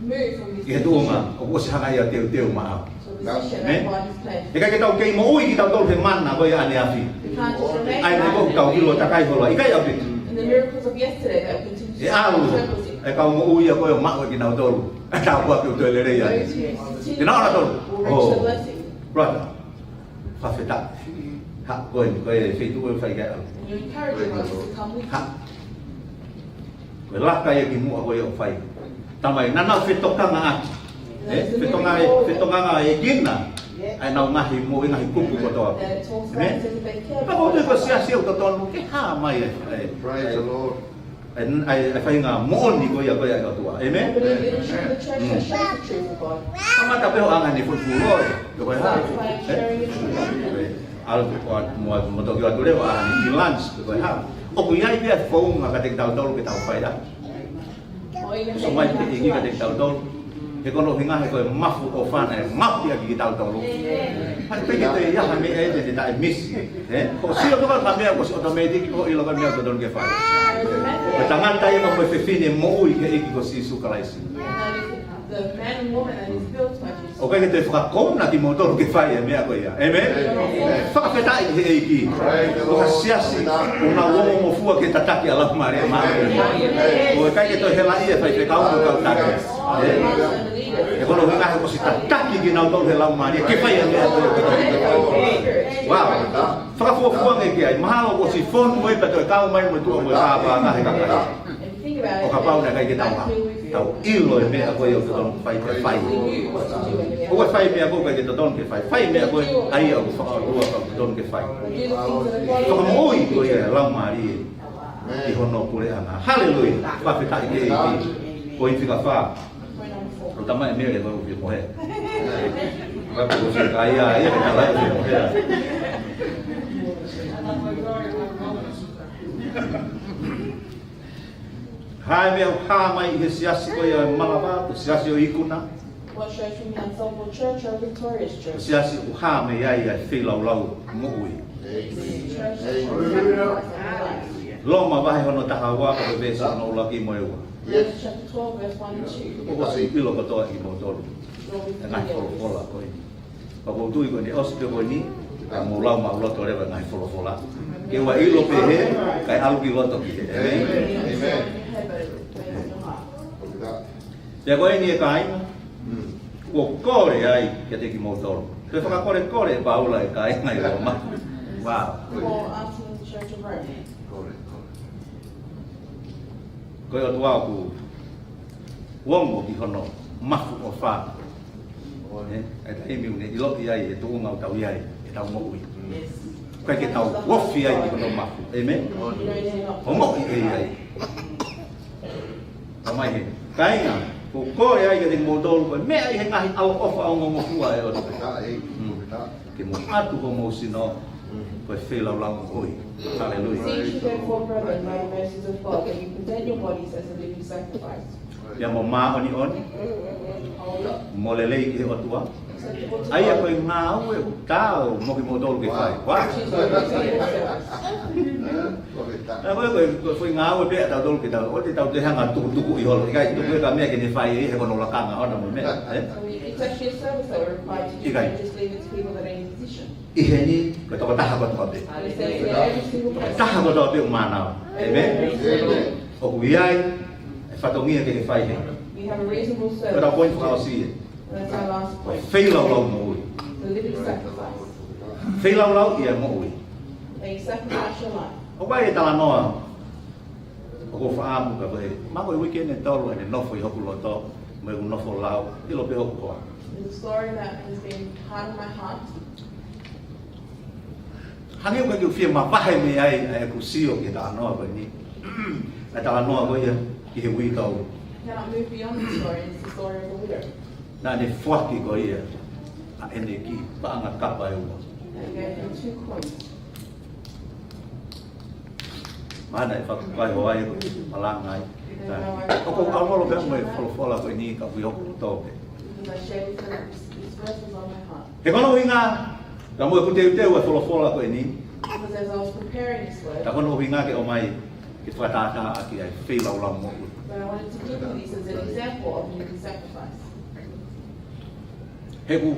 Move from this position. Ki he tuʻunga ʻoku ʻosi hanga ia ʻo teuteu maʻau. So position that God has planned. ʻĒmeni? ʻIkai ke tau kei moʻui kitautolu he mana ko ia ʻaneafi. We can't just remain in the miracles of yesterday that we continue to struggle with. ʻAi ʻe ʻalu e kau moʻui ia ko ia ʻo maʻu ʻe kinautolu ʻa e tāpuaki ʻoku toe lelei ange. Those who continue will reach the blessing. Ke na ʻalu ʻo tau. Oh, brother. Fakafetaʻi. Haʻu ko eni, ko e feituʻu ʻe fai ki ai ʻalu. And you encourage your brothers to come with you. Haʻu. Ko e laka ia ki muʻa ko ia ʻoku fai. Tamai, naʻa nau fetokangaʻaki. ʻĒ, fetonga-, fetongangaʻekina ʻa ʻenau ngaahi moʻui, ngaahi kupu kotoa. ʻĒmeni? Ka ʻoku ou tui ko e siasi ʻoku totonu ke hā mai e, e, Praise the Lord. ʻa e, ʻa e, ʻa e faʻahinga moʻoni ko ia, ko ia ʻa e ʻOtua. ʻĒmeni? I believe leadership of the church has shown the truth of God. Kamata pē hoʻo anga ʻene foʻi pūloi, pe ko e hā. Start by sharing the truth. ʻAlu ko ā mo, mo toki atu leva ʻa e lunch, pe ko e hā. ʻOku ʻi ai pē ʻa e founga kiate kitautolu ke tau fai ʻa. Or even taking time to lunch. ʻOku ʻomai pē ʻe he ʻEiki kiate kitautolu. He ko hono ʻuhinga he ko e mafu ʻofa naʻe mafi ʻaki kitautolu. Pea ʻikai ke toe ʻi ai ha meʻa ʻe te ne taʻe misi. Ē? Ko e sio ko ē ki ha meʻa kuo ʻosi automatic, ko e ʻilo ko e meʻa ʻoku totonu ke fai. Ko e tangata ia mo e fefine moʻui ki he ʻEiki ko Sīsū Kalaisi. The man and woman that is built by Jesus. ʻOku ʻikai ke toe fakakouna kimoutolu ke fai e meʻa ko ia. ʻĒmeni? Fakafetaʻi ki he ʻEiki. Ko ha siasi, ʻoku nau ongongofua ke tataki ʻa e Laumālie Māʻoniʻoni. ʻOku ʻikai ke toe helaʻia e faifekau mo e kau taki. Ē? He ko hono ʻuhinga he kuo ʻosi tataki kinautolu ʻe he Laumālie ke fai e meʻa ko ia. Wow. Fakafuofua ange ki ai. Mahalo kuo ʻosi fonu ē pea toe kau mai mo e tuʻa mo e pāpā ngaahi kakai. ʻO kapau naʻe ʻikai ke tau ha, tau ʻilo e meʻa ko ē ʻoku totonu ke fai, ke fai. ʻOua ʻe fai meʻa ko ē ʻikai ke totonu ke fai. Fai meʻa ko ē ʻa ia ʻoku fakaʻotua ka ʻoku totonu ke fai. Fakamoʻui ko ia e Laumālie ʻi hono puleʻanga. Haleluia. Fakafetaʻi ki he ʻEiki. Poini fika fā. Ko e tama e mele ko e ʻuhi mohe. Ko e ʻuhi ka ia, ia ke tala ʻuhi mohe. Hā e meʻa ʻoku hā mai ʻi he siasi ko ia ʻo e Malava, ko e siasi ʻo e ikuna. What shows from the Unstoppable Church or Victorious Church? Siasi ʻoku hā mai ai ʻa e feilaulau moʻui. Church. Loma vahe hono taha ua, ko e veesi hono ʻuluaki mo e ua. Romans chapter twelve, verse one and two. ʻOku ʻosi ʻilo kotoa ʻe kimoutolu e ngaahi folofola ko eni. Pea ʻoku ou tui ko eni ʻosi pē ko eni, ka mou lau maʻuloto leva e ngaahi folofola. Ke ʻoua ʻilo pē hē, kae ʻalu ki loto ki hē. ʻĒmeni. Pea ko eni ʻe kāinga, kuo kole ai kiate kimoutolu. Ko e fakakolekole ʻe Paula e kāinga ʻi Loma. Wow. Paul asking the church of Rome. Ko e ʻOtua ʻoku ongo ki hono mafu ʻofa. Ē, ʻa e taimi ʻoku ne ʻiloʻi ai e tuʻunga ʻoku tau ʻi ai, ʻetau moʻui. ʻIkai ke tau ofi ai ki hono mafu. ʻĒmeni? Ongoʻi ʻe ia ia. Tamai he. Kāinga, kuo kole ai kiate kimoutolu ko e meʻa ʻi he ngaahi ʻaloʻofa ongongofua ʻa e ʻOtua. Ke mou ʻatu homou sino ko e feilaulau moʻui. Haleluia. Seek ye therefore, brethren, by the mercies of God, that you present your bodies as a living sacrifice. Pea mo māʻoniʻoni, mo lelei ki he ʻOtua. ʻA ia ko e ngāue ʻoku taau mo kimoutolu ke fai. Wow. Which is your reasonable service. ʻA ia ko e, ko e, ko e foʻi ngāue pē ʻatautolu ke tau, ʻoua te tau toe hanga tukutukuʻi holo. ʻIkai tuku e ka meʻa ke ne fai ē, he ko hono lakanga ʻona mo e meʻa, ē? So it's actually a service that we're required to do, ʻikai. We just leave it to people that are in a position. ʻI heni, ko e tokotaha kotoa pē. Haleluia. Every single person. Taha kotoa pē ʻoku mānava. ʻĒmeni? ʻĒmeni. ʻOku ʻi ai e fatongia ke ke fai heni. We have a reasonable service. Ko ʻetau poini fakaʻosi ē. That's our last point. Feilaulau moʻui. The living sacrifice. Feilaulau ia moʻui. A sacrificial life. ʻOku ʻi ai e talanoa ʻoku ou faʻa ʻamu ka ko e, ma ko e uike ʻe tolu ʻene nofo ʻi hoku loto, mo ʻeku nofo lau, ʻilo pē hoku hoa. There's a story that has been hard on my heart. Hangē ʻoku ʻikai ke u fie mavahe mei ai ʻa ʻeku sio ki he talanoa ko eni. ʻA e talanoa ko ia ki he uitou. I cannot move beyond the story. It's the story of a widow. Naʻa ne foaki ko ia ʻa ʻene kiʻi paʻanga kapa ʻe ua. And he gave him two coins. Mana e fakakai ho ai ko e malanga ai. ʻOku ou kau lolo pē mo e folofola ko eni ka ui hoku tō pē. Because I shared with him this, this verse was on my heart. He ko hono ʻuhinga, ka mo ʻeku teuteu e folofola ko eni. Because as I was preparing this word, ka ko hono ʻuhinga ke ʻomai ke fakatātā ʻaki ʻa e feilaulau moʻui. But I wanted to give you this as an example of living sacrifice. He ʻoku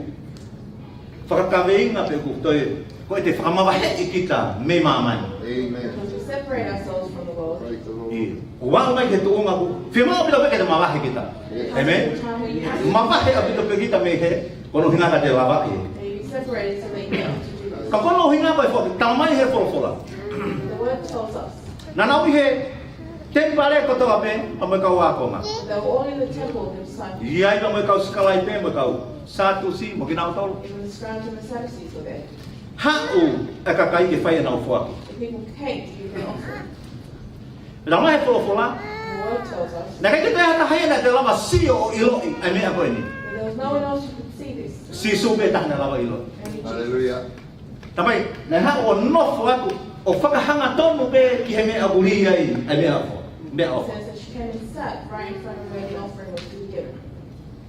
fakakaveinga pē ʻoku toe, ko ʻete fakamavaheʻi kita mei māmani. ʻĒmeni. Because we separate ourselves from the world. Praise the Lord. ʻIo. ʻOku aʻu mai ki he tuʻunga ʻoku fiemaʻu ʻaupito pē ke te mavahe kita. ʻĒmeni. Mavahe ʻaupito pē kita mei he, ko hono ʻuhinga ka te lava ʻi. And you separate so that you have to do this. Ka ko hono ʻuhinga ko e foki, talamai he folofola. The word tells us. Naʻa nau ʻi he temipale kotoa pē, pea mo e kau ākonga. They were all in the temple with the disciples. ʻI ai pea mo e kau sikalaipe, mo e kau Sātusi, mo kinautolu. Even the scribes and the Sadducees were there. Haʻu e kakai ke fai ʻenau foaki. The people came to give their offering. Talamai he folofola. The word tells us. Naʻe ʻikai ke toe ha taha ia naʻe lava sio ʻo ʻiloʻi ʻa e meʻa ko eni. There was no one else who could see this. Sīsū pē taha naʻe lava ʻiloʻi. Only Jesus. Hallelujah. Talamai, naʻe haʻu ʻo nofo atu, ʻo fakahangatonu pē ki he meʻa ʻoku lī ai, ʻa e meʻaʻofa, meʻaʻofa. It says that she came and sat right in front of where the offering was to be given.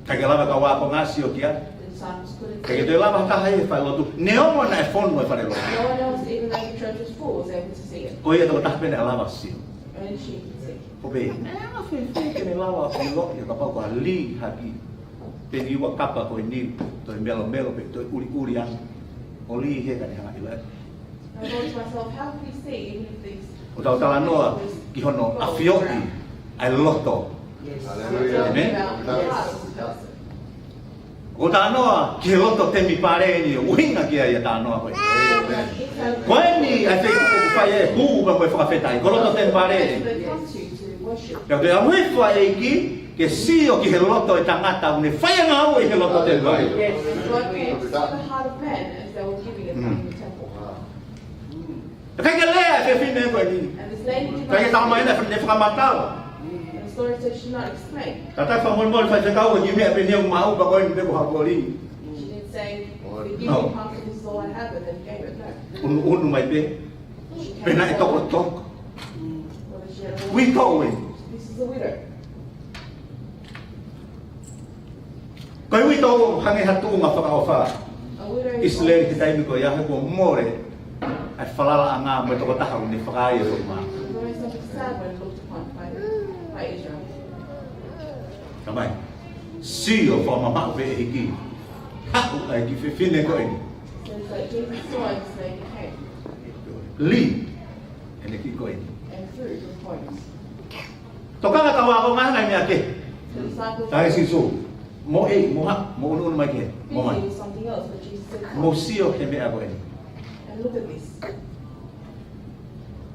ʻIkai ke lava e kau ākonga ʻo sio ki ai. The disciples couldn't see it. ʻIkai ke toe lava ha taha ia ʻi he falelotu. Neongo naʻe fonu e falelotu. No one else, even though the church was full, was able to see it. Ko ia tokotaha pē naʻe lava ʻo sio. Only she could see. Ko pē, naʻe anga fēfē ke ne lava ʻo ʻiloʻi ia kapau ko e lī hake. Pē ni ua kapa ko eni, toe melomelo pē, toe ʻuliʻuli ange. ʻO lī hē ka ne hanga ʻiloʻi. I thought to myself, how could he see even if these ʻOku tau talanoa ki hono ʻafioʻi ʻa e loto. Yes. Hallelujah. Amen. Yes. ʻOku talanoa ki he loto temipale eni, ʻuhinga ki ai ʻa e talanoa ko ē. Amen. Ko eni ʻa e feituʻu ʻoku fai ai e hū pea mo e fakafetaʻi, ko e loto temipale eni. They come to, to worship. Pea ko e ʻuhinga ʻa e ʻEiki ke sio ki he loto ʻo e tangata ʻoku ne fai ʻa e ngāue ʻi he loto temipale. Yes. God came to see the heart of man as they were giving it in the temple. ʻIkai ke lea e fefine ko eni. And this lady did not speak. ʻIkai ke talamai naʻe fakamatala. And the story said she did not explain. Tata fakamolemole faifekau, ko e kiʻi meʻa pē eni ʻoku maʻu pea ko eni pē ko e hā ko ē. She didn't say, "Forgive me, Pastor, this is all I have," and then gave it back. No. ʻUnuʻunu mai pē. She came forward. Pe naʻe tokotoko. Whether she had a woman. Uitou ē. This is a widow. Ko e uitou ʻoku hangē ha tuʻunga fakaʻofa ʻi ʻIsileli he taimi ko ia he kuo mole ʻa e falalaʻanga mo e tokotaha ʻoku ne fakaai e foʻi mā. Very something sad when looked upon by, by Israel. Tamai, sio fakamamaʻu pē ʻEiki. Haʻu ʻa e kiʻi fefine ko eni. Says that Jesus saw this lady came. Lī ʻene kiʻi koini. And threw the coins. Tokanga kau ākonga he ngaahi meʻa kehe. The disciples Tala ʻe Sīsū, mou ʻai, mou haʻu, mou ʻunuʻunu mai ki hē, mou mai. Busy with something else, but Jesus said, "Come." Mou sio ki he meʻa ko eni. And look at this.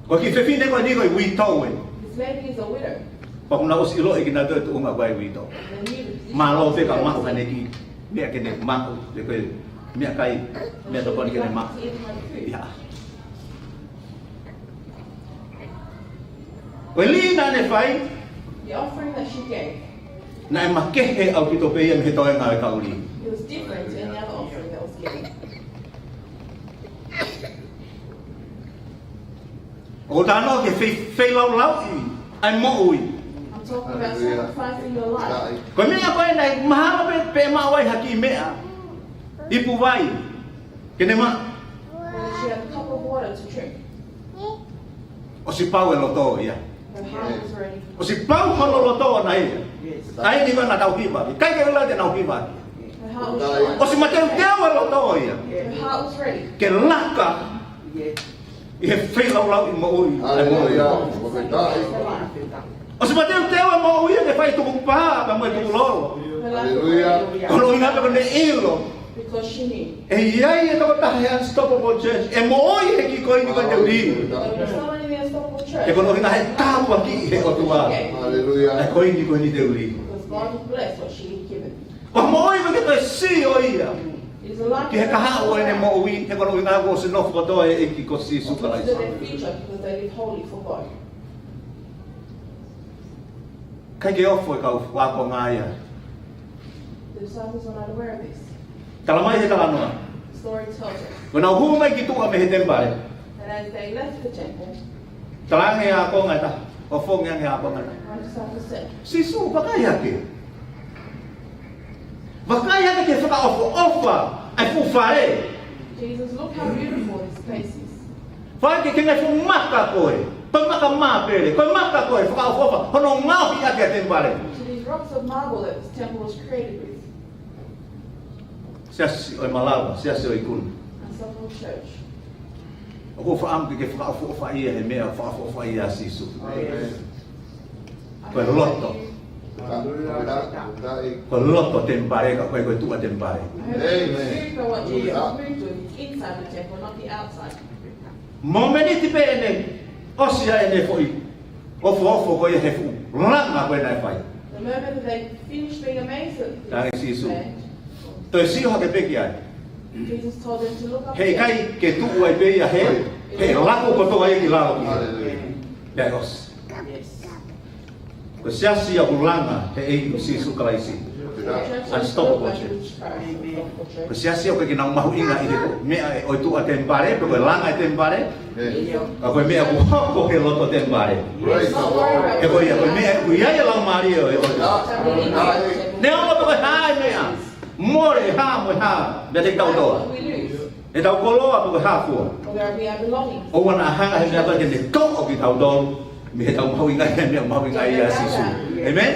Ko e kiʻi fefine ko eni ko e uitou ē. This lady is a widow. Pea kuo nau ʻosi ʻiloʻi kinautolu e tuʻunga ko e uitou. They knew the position. Mālō pē ka maʻu haʻane kiʻi meʻa ke ne maʻu, pe ko e meʻakai, meʻatokoni ke ne maʻu. She was lucky to even have food. ʻIa. Ko e lī naʻa ne fai, The offering that she gave, naʻe makehe ʻaupito pē ia mei he toenga ʻo e kau lī. It was different to any other offering that was given. ʻOku ou talanoa ki he fei-, feilaulauʻi ʻa e moʻui. I'm talking about Hallelujah. Sacrificing your life. Ko e meʻa ko ē naʻe mahalo pē, pē maʻu ai ha kiʻi meʻa, ipu vai, ke ne maʻu. Whether she had a cup of water to drink. ʻOsi pau e loto ia. Her heart was ready. ʻOsi pau hono loto ʻana ia. Yes. ʻA eni ko ē naʻa tau hiva. ʻIkai ke ʻilo te nau hiva. Her heart was sure. ʻOsi mateuteu e loto ia. Her heart was ready. Ke laka Yes. ʻi he feilaulauʻi moʻui. Hallelujah. Moʻui. ʻOsi mateuteu e moʻui ia ke fai tukupā, pea mo e tukulolo. Hallelujah. Ko hono ʻuhinga pē ko ʻene ʻilo. Because she knew. ʻE ʻi ai e tokotaha he Unstoppable Church ʻe moʻui he kiʻi koini ko eni te u lī. There was someone in the Unstoppable Church. He ko hono ʻuhinga he tāpuakiʻi he ʻOtua Hallelujah. ʻa e koini ko eni te u lī. Because God would bless what she had given. Ko e moʻui ʻoku ʻikai ke toe sio ia It is a life ki he kahaʻu ʻo ʻene moʻui, he ko hono ʻuhinga kuo ʻosi nofo kotoa e ʻEiki ko Sīsū Kalaisi. Consider their future because they live holy for God. ʻIkai ke ofo e kau ākonga ia. The disciples were not aware of this. Talamai he talanoa. The story tells us Ko ʻenau hū mai ki tuʻa mei he temipale, that as they left the temple, talaange ʻe he ākonga ʻe taha, ʻofongi ange ʻe he ākonga ʻe taha, one disciple said, Sīsū, vakai hake. Vakai hake ki he fakaʻofoʻofa ʻa e fuʻu fale. Jesus, look how beautiful this place is. Vakai ki he ngaahi fuʻu maka ko ē. Ko e maka māpele, ko e maka ko ē, fakaʻofoʻofa, hono ngaohi ʻaki ʻa e temipale. To these rocks of marble that this temple was created with. Siasi ʻo e malava, siasi ʻo e ikuna. Unstoppable church. ʻOku ou fakaʻamu ke ke fakaʻofoʻofaʻia he meʻa, fakaʻofoʻofaʻia ʻa Sīsū. Amen. Ko e loto. Ko e loto temipale, ka ʻoku ʻikai ko e tuʻa temipale. Amen. Amen. Inside the temple, not the outside. Mōmeniti pē ʻene ʻosi ʻa ʻene foʻi ʻofoʻofa ko ia he fuʻu langa ko ē naʻe fai. The moment that they finished being amazed at this land, Tala ʻe Sīsū, toe sio hake pē ki ai. Jesus told them to look up there. He ʻikai ke tuʻu ai pē ia he, he lako kotoa ia ki lalo ki ai. Hallelujah. Pea ʻosi. Yes. Ko e siasi ʻoku langa he ʻEiki ko Sīsū Kalaisi. Unstoppable church. Ko e siasi ʻoku ʻikai ke nau mahuʻinga ʻi he meʻa ʻo e tuʻa temipale, pe ko e langa e temipale. Ka ko e meʻa ʻoku hoko he loto temipale. Praise the Lord. He ko ia, ko e meʻa ʻoku ʻi ai e Laumālie ʻo e ʻOtua. Neongo pe ko e hā e meʻa, mole e hā mo e hā, meʻa te tau toa. Hetau koloa pe ko e hā fua. ʻOua naʻa hanga he meʻa ko ē ke ne toʻo kitautolu mei heʻetau mahuʻingaʻia e meʻa mahuʻinga ʻia Sīsū. ʻĒmeni?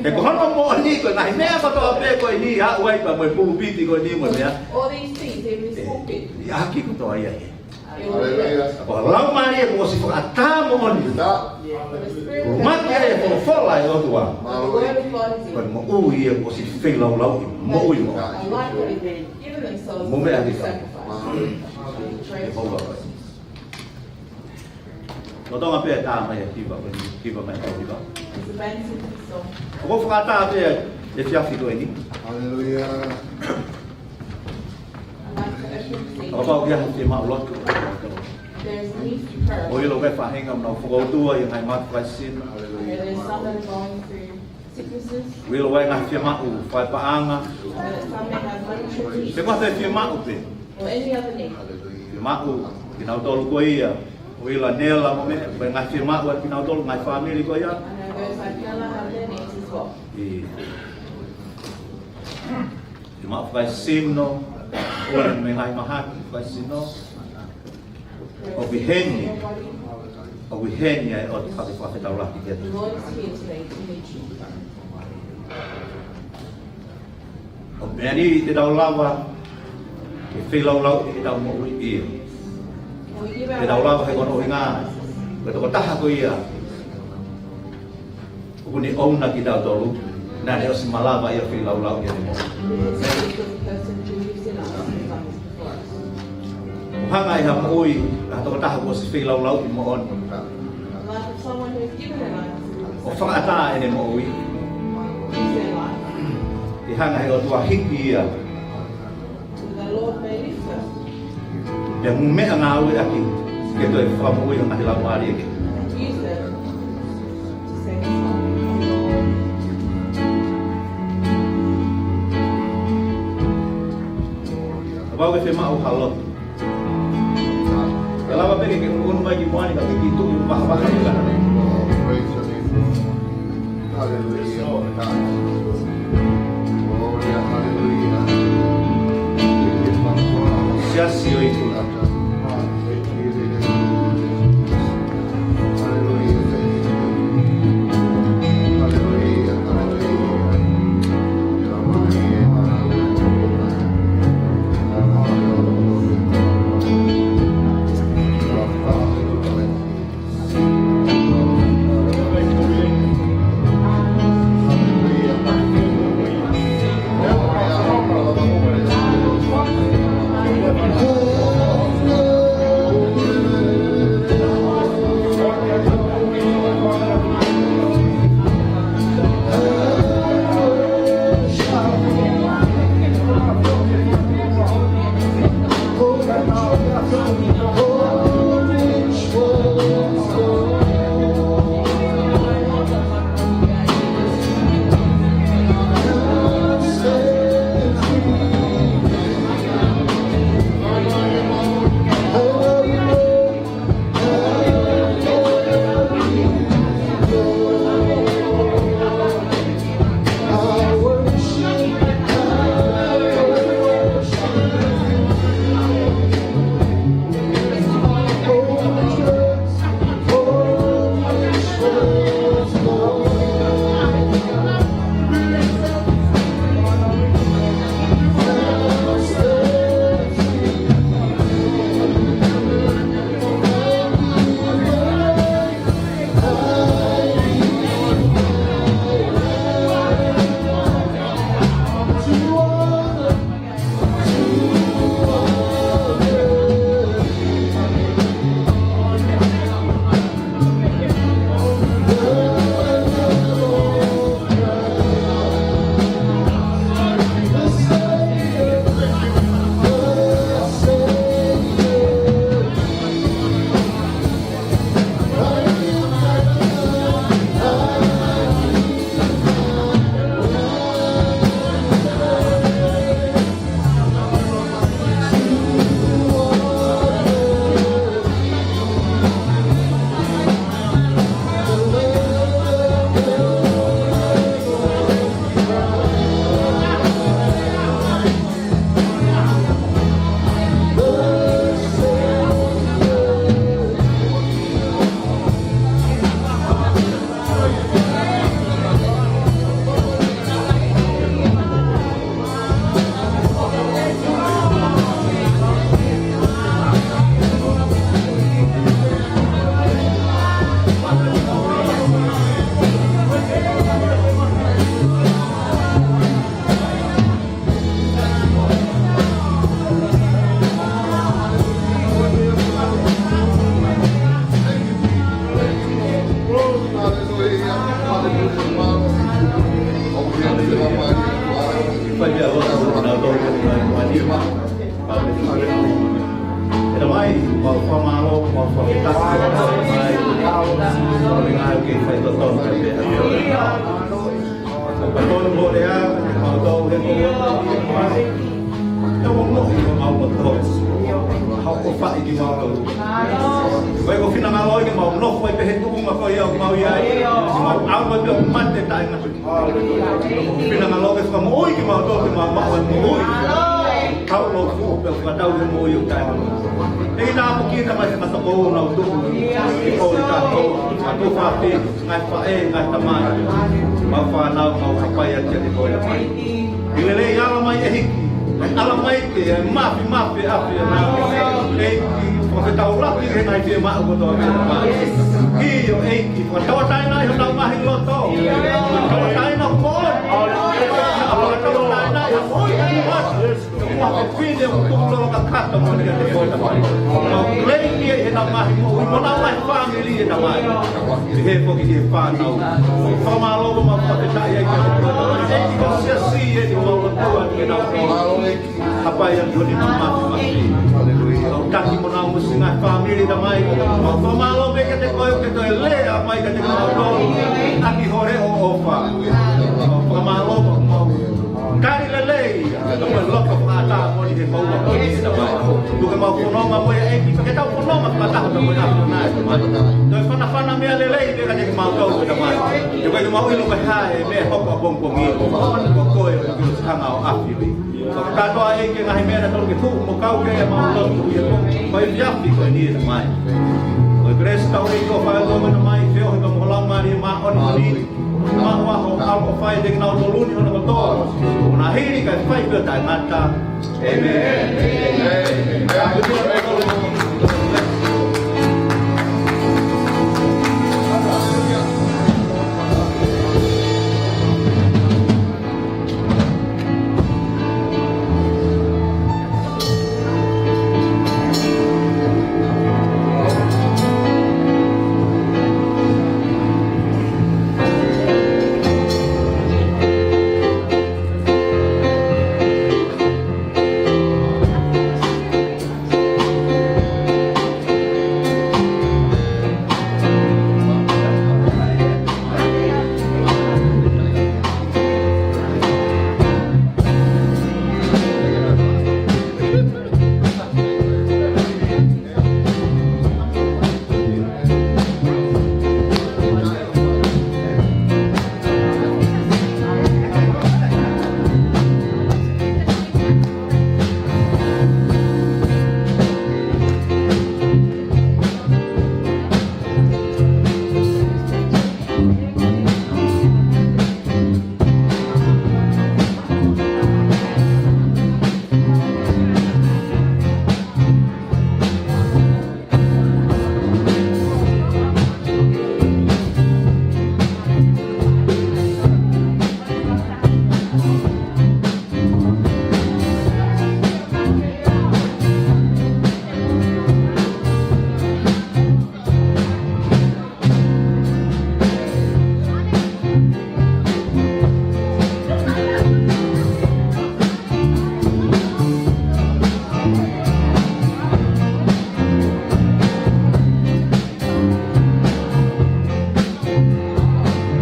He ko hono moʻoni ko e ngaahi meʻa kotoa pē ko eni, ʻa e ʻuaipa mo e pulupiti ko eni mo e meʻa. ʻE ʻi ʻaki kotoa ia ē. Haleluia. Ko e Laumālie kuo ʻosi fakaʻatā moʻoni. Kuo mate ai e folofola ʻa e ʻOtua. Ko e moʻui ia kuo ʻosi feilaulauʻi, moʻui moʻoni. Mo meʻa ki ka. ʻE paula ko ē. Lolotonga pē e tā mai e hiva ko eni, hiva mai e hiva. ʻOku ou fakaʻatā pē e efiafi ko eni. Haleluia. Kapau ʻoku ʻi ai ha fiemaʻu lotu, ʻo ʻilo e faʻahinga ʻoku nau fokoutua ʻi he ngaahi mate fakaesino. ʻO ʻilo e ngaahi fiemaʻu fakapaʻanga. Pe ko ha fiemaʻu pē. Fiemaʻu kinautolu ko ia ʻoku ʻi ai e nela mo e meʻa, pe ngaahi fiemaʻu ʻa kinautolu, ngaahi fāmili ko ia. ʻI he fiemaʻu fakaesino, ʻo ʻi ai mo e ngaahi mahaki fakaesino. ʻOku ʻi heni, ʻoku ʻi heni ʻa e ʻOtua ke fakafetaulaki kiate. ʻOku meʻa ni te tau lava ke feilaulauʻi ʻetau moʻui ia. Te tau lava he ko hono ʻuhinga, ko e tokotaha ko ia ʻoku ne ʻouna kitautolu, naʻa ne ʻosi malava ia ʻo feilaulauʻi ʻene moʻui. ʻOku hanga ʻe ha moʻui ʻa ha tokotaha kuo ʻosi feilaulauʻi moʻoni ʻo fakaʻatā ʻene moʻui, ʻe hanga he ʻOtua ʻo hiki ia. Pea mo e meʻangāue ʻaki ke toe fakamoʻui ʻa e ngaahi laumālie kehe. Kapau ʻoku ke fiemaʻu ha lotu, ʻe lava pē ke ke ʻunu mai ki muʻa ni ka ke kiʻi tuʻu vahevahe. Hallelujah. Glory, hallelujah. Siasi ʻo e ʻEiki. Hallelujah. Hallelujah. Hallelujah. Mau fakamālō, mau fakafetaʻi, mau fakamālō, ʻoku ke fai totonu pē. Ka tonu mo lea, mau tau he koe. Tau mo moʻi ko mau mo tau. Hau ko fai ki mau tau. Ko e ko finangalo ke mau nofo ai pē he tuʻunga ko ia ʻoku mau ʻi ai. Mau ʻalu ai pē ʻo mate taʻengata. Finangalo ke fakamoʻui kimautolu ke mau maʻu e moʻui. Kau lo fu pe fakatau he moʻui ʻoku taʻengata. ʻE ʻi ai pē kiʻi tamai he matapoʻou naʻa nau tuʻu. ʻI ko e tatou. Atu fati, ngaahi faʻē, ngaahi tamai. Mau fānau, mau hapai atu kiate koe tamai. ʻI lelei ala mai ʻEiki. Ala mai ke, ʻe mafimafi ʻa e ʻAfiona. ʻEiki, fakafetaulaki he ngaahi fiemaʻu kotoa pē tamai. ʻIo ʻEiki, fakatauʻatāinaʻi honau ngaahi loto. Fakatauʻatāinaʻi ʻa e moʻoni. Fakatauʻatāinaʻi ʻa e moʻoni. Fakafine ʻo tuku lolo kakato moʻoni kiate koe tamai. Mau claim ia ʻi heʻenau ngaahi moʻui mo ʻenau ngaahi fāmili ʻe tamai. ʻI he foki ʻi he fānau. Fakamālō mo mau fakafetaʻi ai kiate koe tamai. ʻEiki ko e siasi ʻeni mau lotua atu ke nau hapai atu ni mau mafimafi. Mau taki mo nau mo siʻi ngaahi fāmili tamai. Mau fakamālō pē kiate koe ʻoku ke toe lea mai kiate kimautolu. ʻAki ho leʻo ʻofa. Mau fakamālō mo mau tali lelei. Ka mau loto fakaʻatā moʻoni he mau ua moʻoni tamai. Tuku ke mau fononga mo ia ʻEiki pea ke tau fononga fakataha mo ia ʻAfiona ʻe tamai. Toe fanafana meʻa lelei pē kiate kimautolu ʻe tamai. Ke ʻikai ke mau inu pē ha meʻa hoko ʻapongipongi. Ko koe ʻoku ke hanga ʻo ʻafio. Fakakātoa ʻEiki e ngaahi meʻa naʻa tau ke tuʻu mo kau ke mau lotu ʻi he pō. Ko e efiafi ko eni ʻe tamai. Ko e kelesi ʻa e ʻEiki ʻofa ʻa e ʻOtua ko e Tamai, feohi pea mo e Laumālie Māʻoniʻoni. Maʻu ʻa e ʻaloʻofa ʻiate kinautolu ni hono kotoa. ʻO na hili kae fai pē ʻo taʻengata. ʻĒmeni.